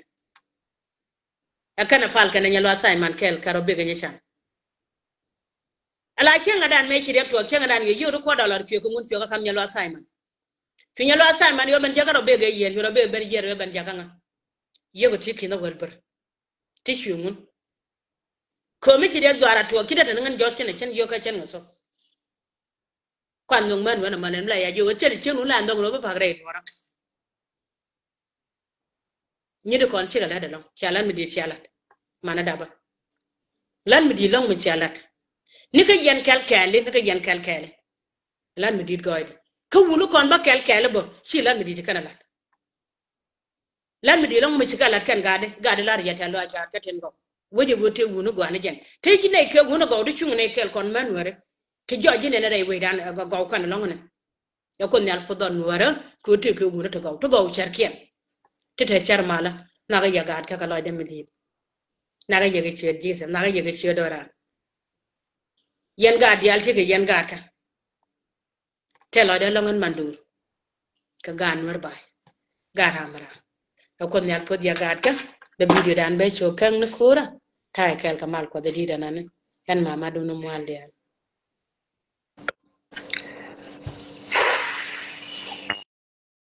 Ɛ kɛn ɛ pal kɛn ɛ nya luac Simon kɛl kɛ rɔ bek i̱ nya can. Ala cieŋ adan mɛ ci riɛk tuɔɔk cieŋ adan yɛ yiëk ri kuɔt dɔlɔr cuɛ kɛ ŋun cuɛ kɛ kam nya luac Simon. Cu nya luac Simon yɔ ben jek kɛ rɔ bek i̱ yɛ cu rɔ bek ben yɛ rɔ ben jek kɛ ŋa. Yiëk ri ti ki̱n ɛ wäl ber. Ti cuɛ ŋun. Kömi ci riɛk juar a tuɔɔk ci det ni ŋän jɔk cin a cin yio̱k kä cin ŋä thok. Kuan nhök män wen a män ɛn mi la ya jiök cin a cin wun la nhök ni wä bi pak rɛy duɔ̱ɔ̱rä. Nyit kɔn cikɛ la̱t ɛlɔ̱ŋ cia la̱t mi di̱i̱t cia la̱t. Manɛ dapä. La̱t mi di̱i̱t lɔ̱ŋ mi cia la̱t. Ni kä yɛn kɛl kɛɛli ni kä yɛn kɛl kɛɛli. La̱t mi di̱i̱t gɔɔydɛ kä wuni kɔn bä kɛl kɛɛli bä ci la̱t mi di̱i̱t kɛn a la̱t. La̱t mi di̱i̱t lɔ̱ŋ mi ci kɛ la̱t kɛn gaatdi gaatdi la̱r yɛ tɛ̈th luaac gaatkä tin gɔw. Wec ɛ ɣöö tëë wuni gɔaa ni jɛn tëë ci nɛy kɛ wuni gɔw ti cuŋ nɛy kɛl kɔn män nuääri. Ti jɔc ji̱ nɛn rɛy wecdan ɛ gɔw kɛn lɔ̱ŋni. Ɛ Kuoth Nhial puɔth dhɔn nuäärä kɛ ɣöö tëë kɛ wuni ti gɔw ti gɔw cärkiɛn. Ti te cär malä nhɔakä yɛ gaatkä kɛ lɔcdä mi di̱i̱t. Nhɔakä yɛ kɛ ciöt Jesus nhɔakä yɛ kɛ ciöt do̱ran. Yɛn gaat diaal ti kɛ yɛn gaatkä. Tɛ lɔcdä lɔ̱ŋ in man duur. kɛ gaat Nuɛr ba̱a̱y. Gaat ram ram. Ɛ Kuoth Nhial puɔth ya gaat kä. Bɛ video dan bɛ cok käŋ ni ko̱ra. Ta̱yɛ kɛɛl kɛ mal Kuɔth ɛ di̱t ɛnani. Ɛn mama dun mual diaal.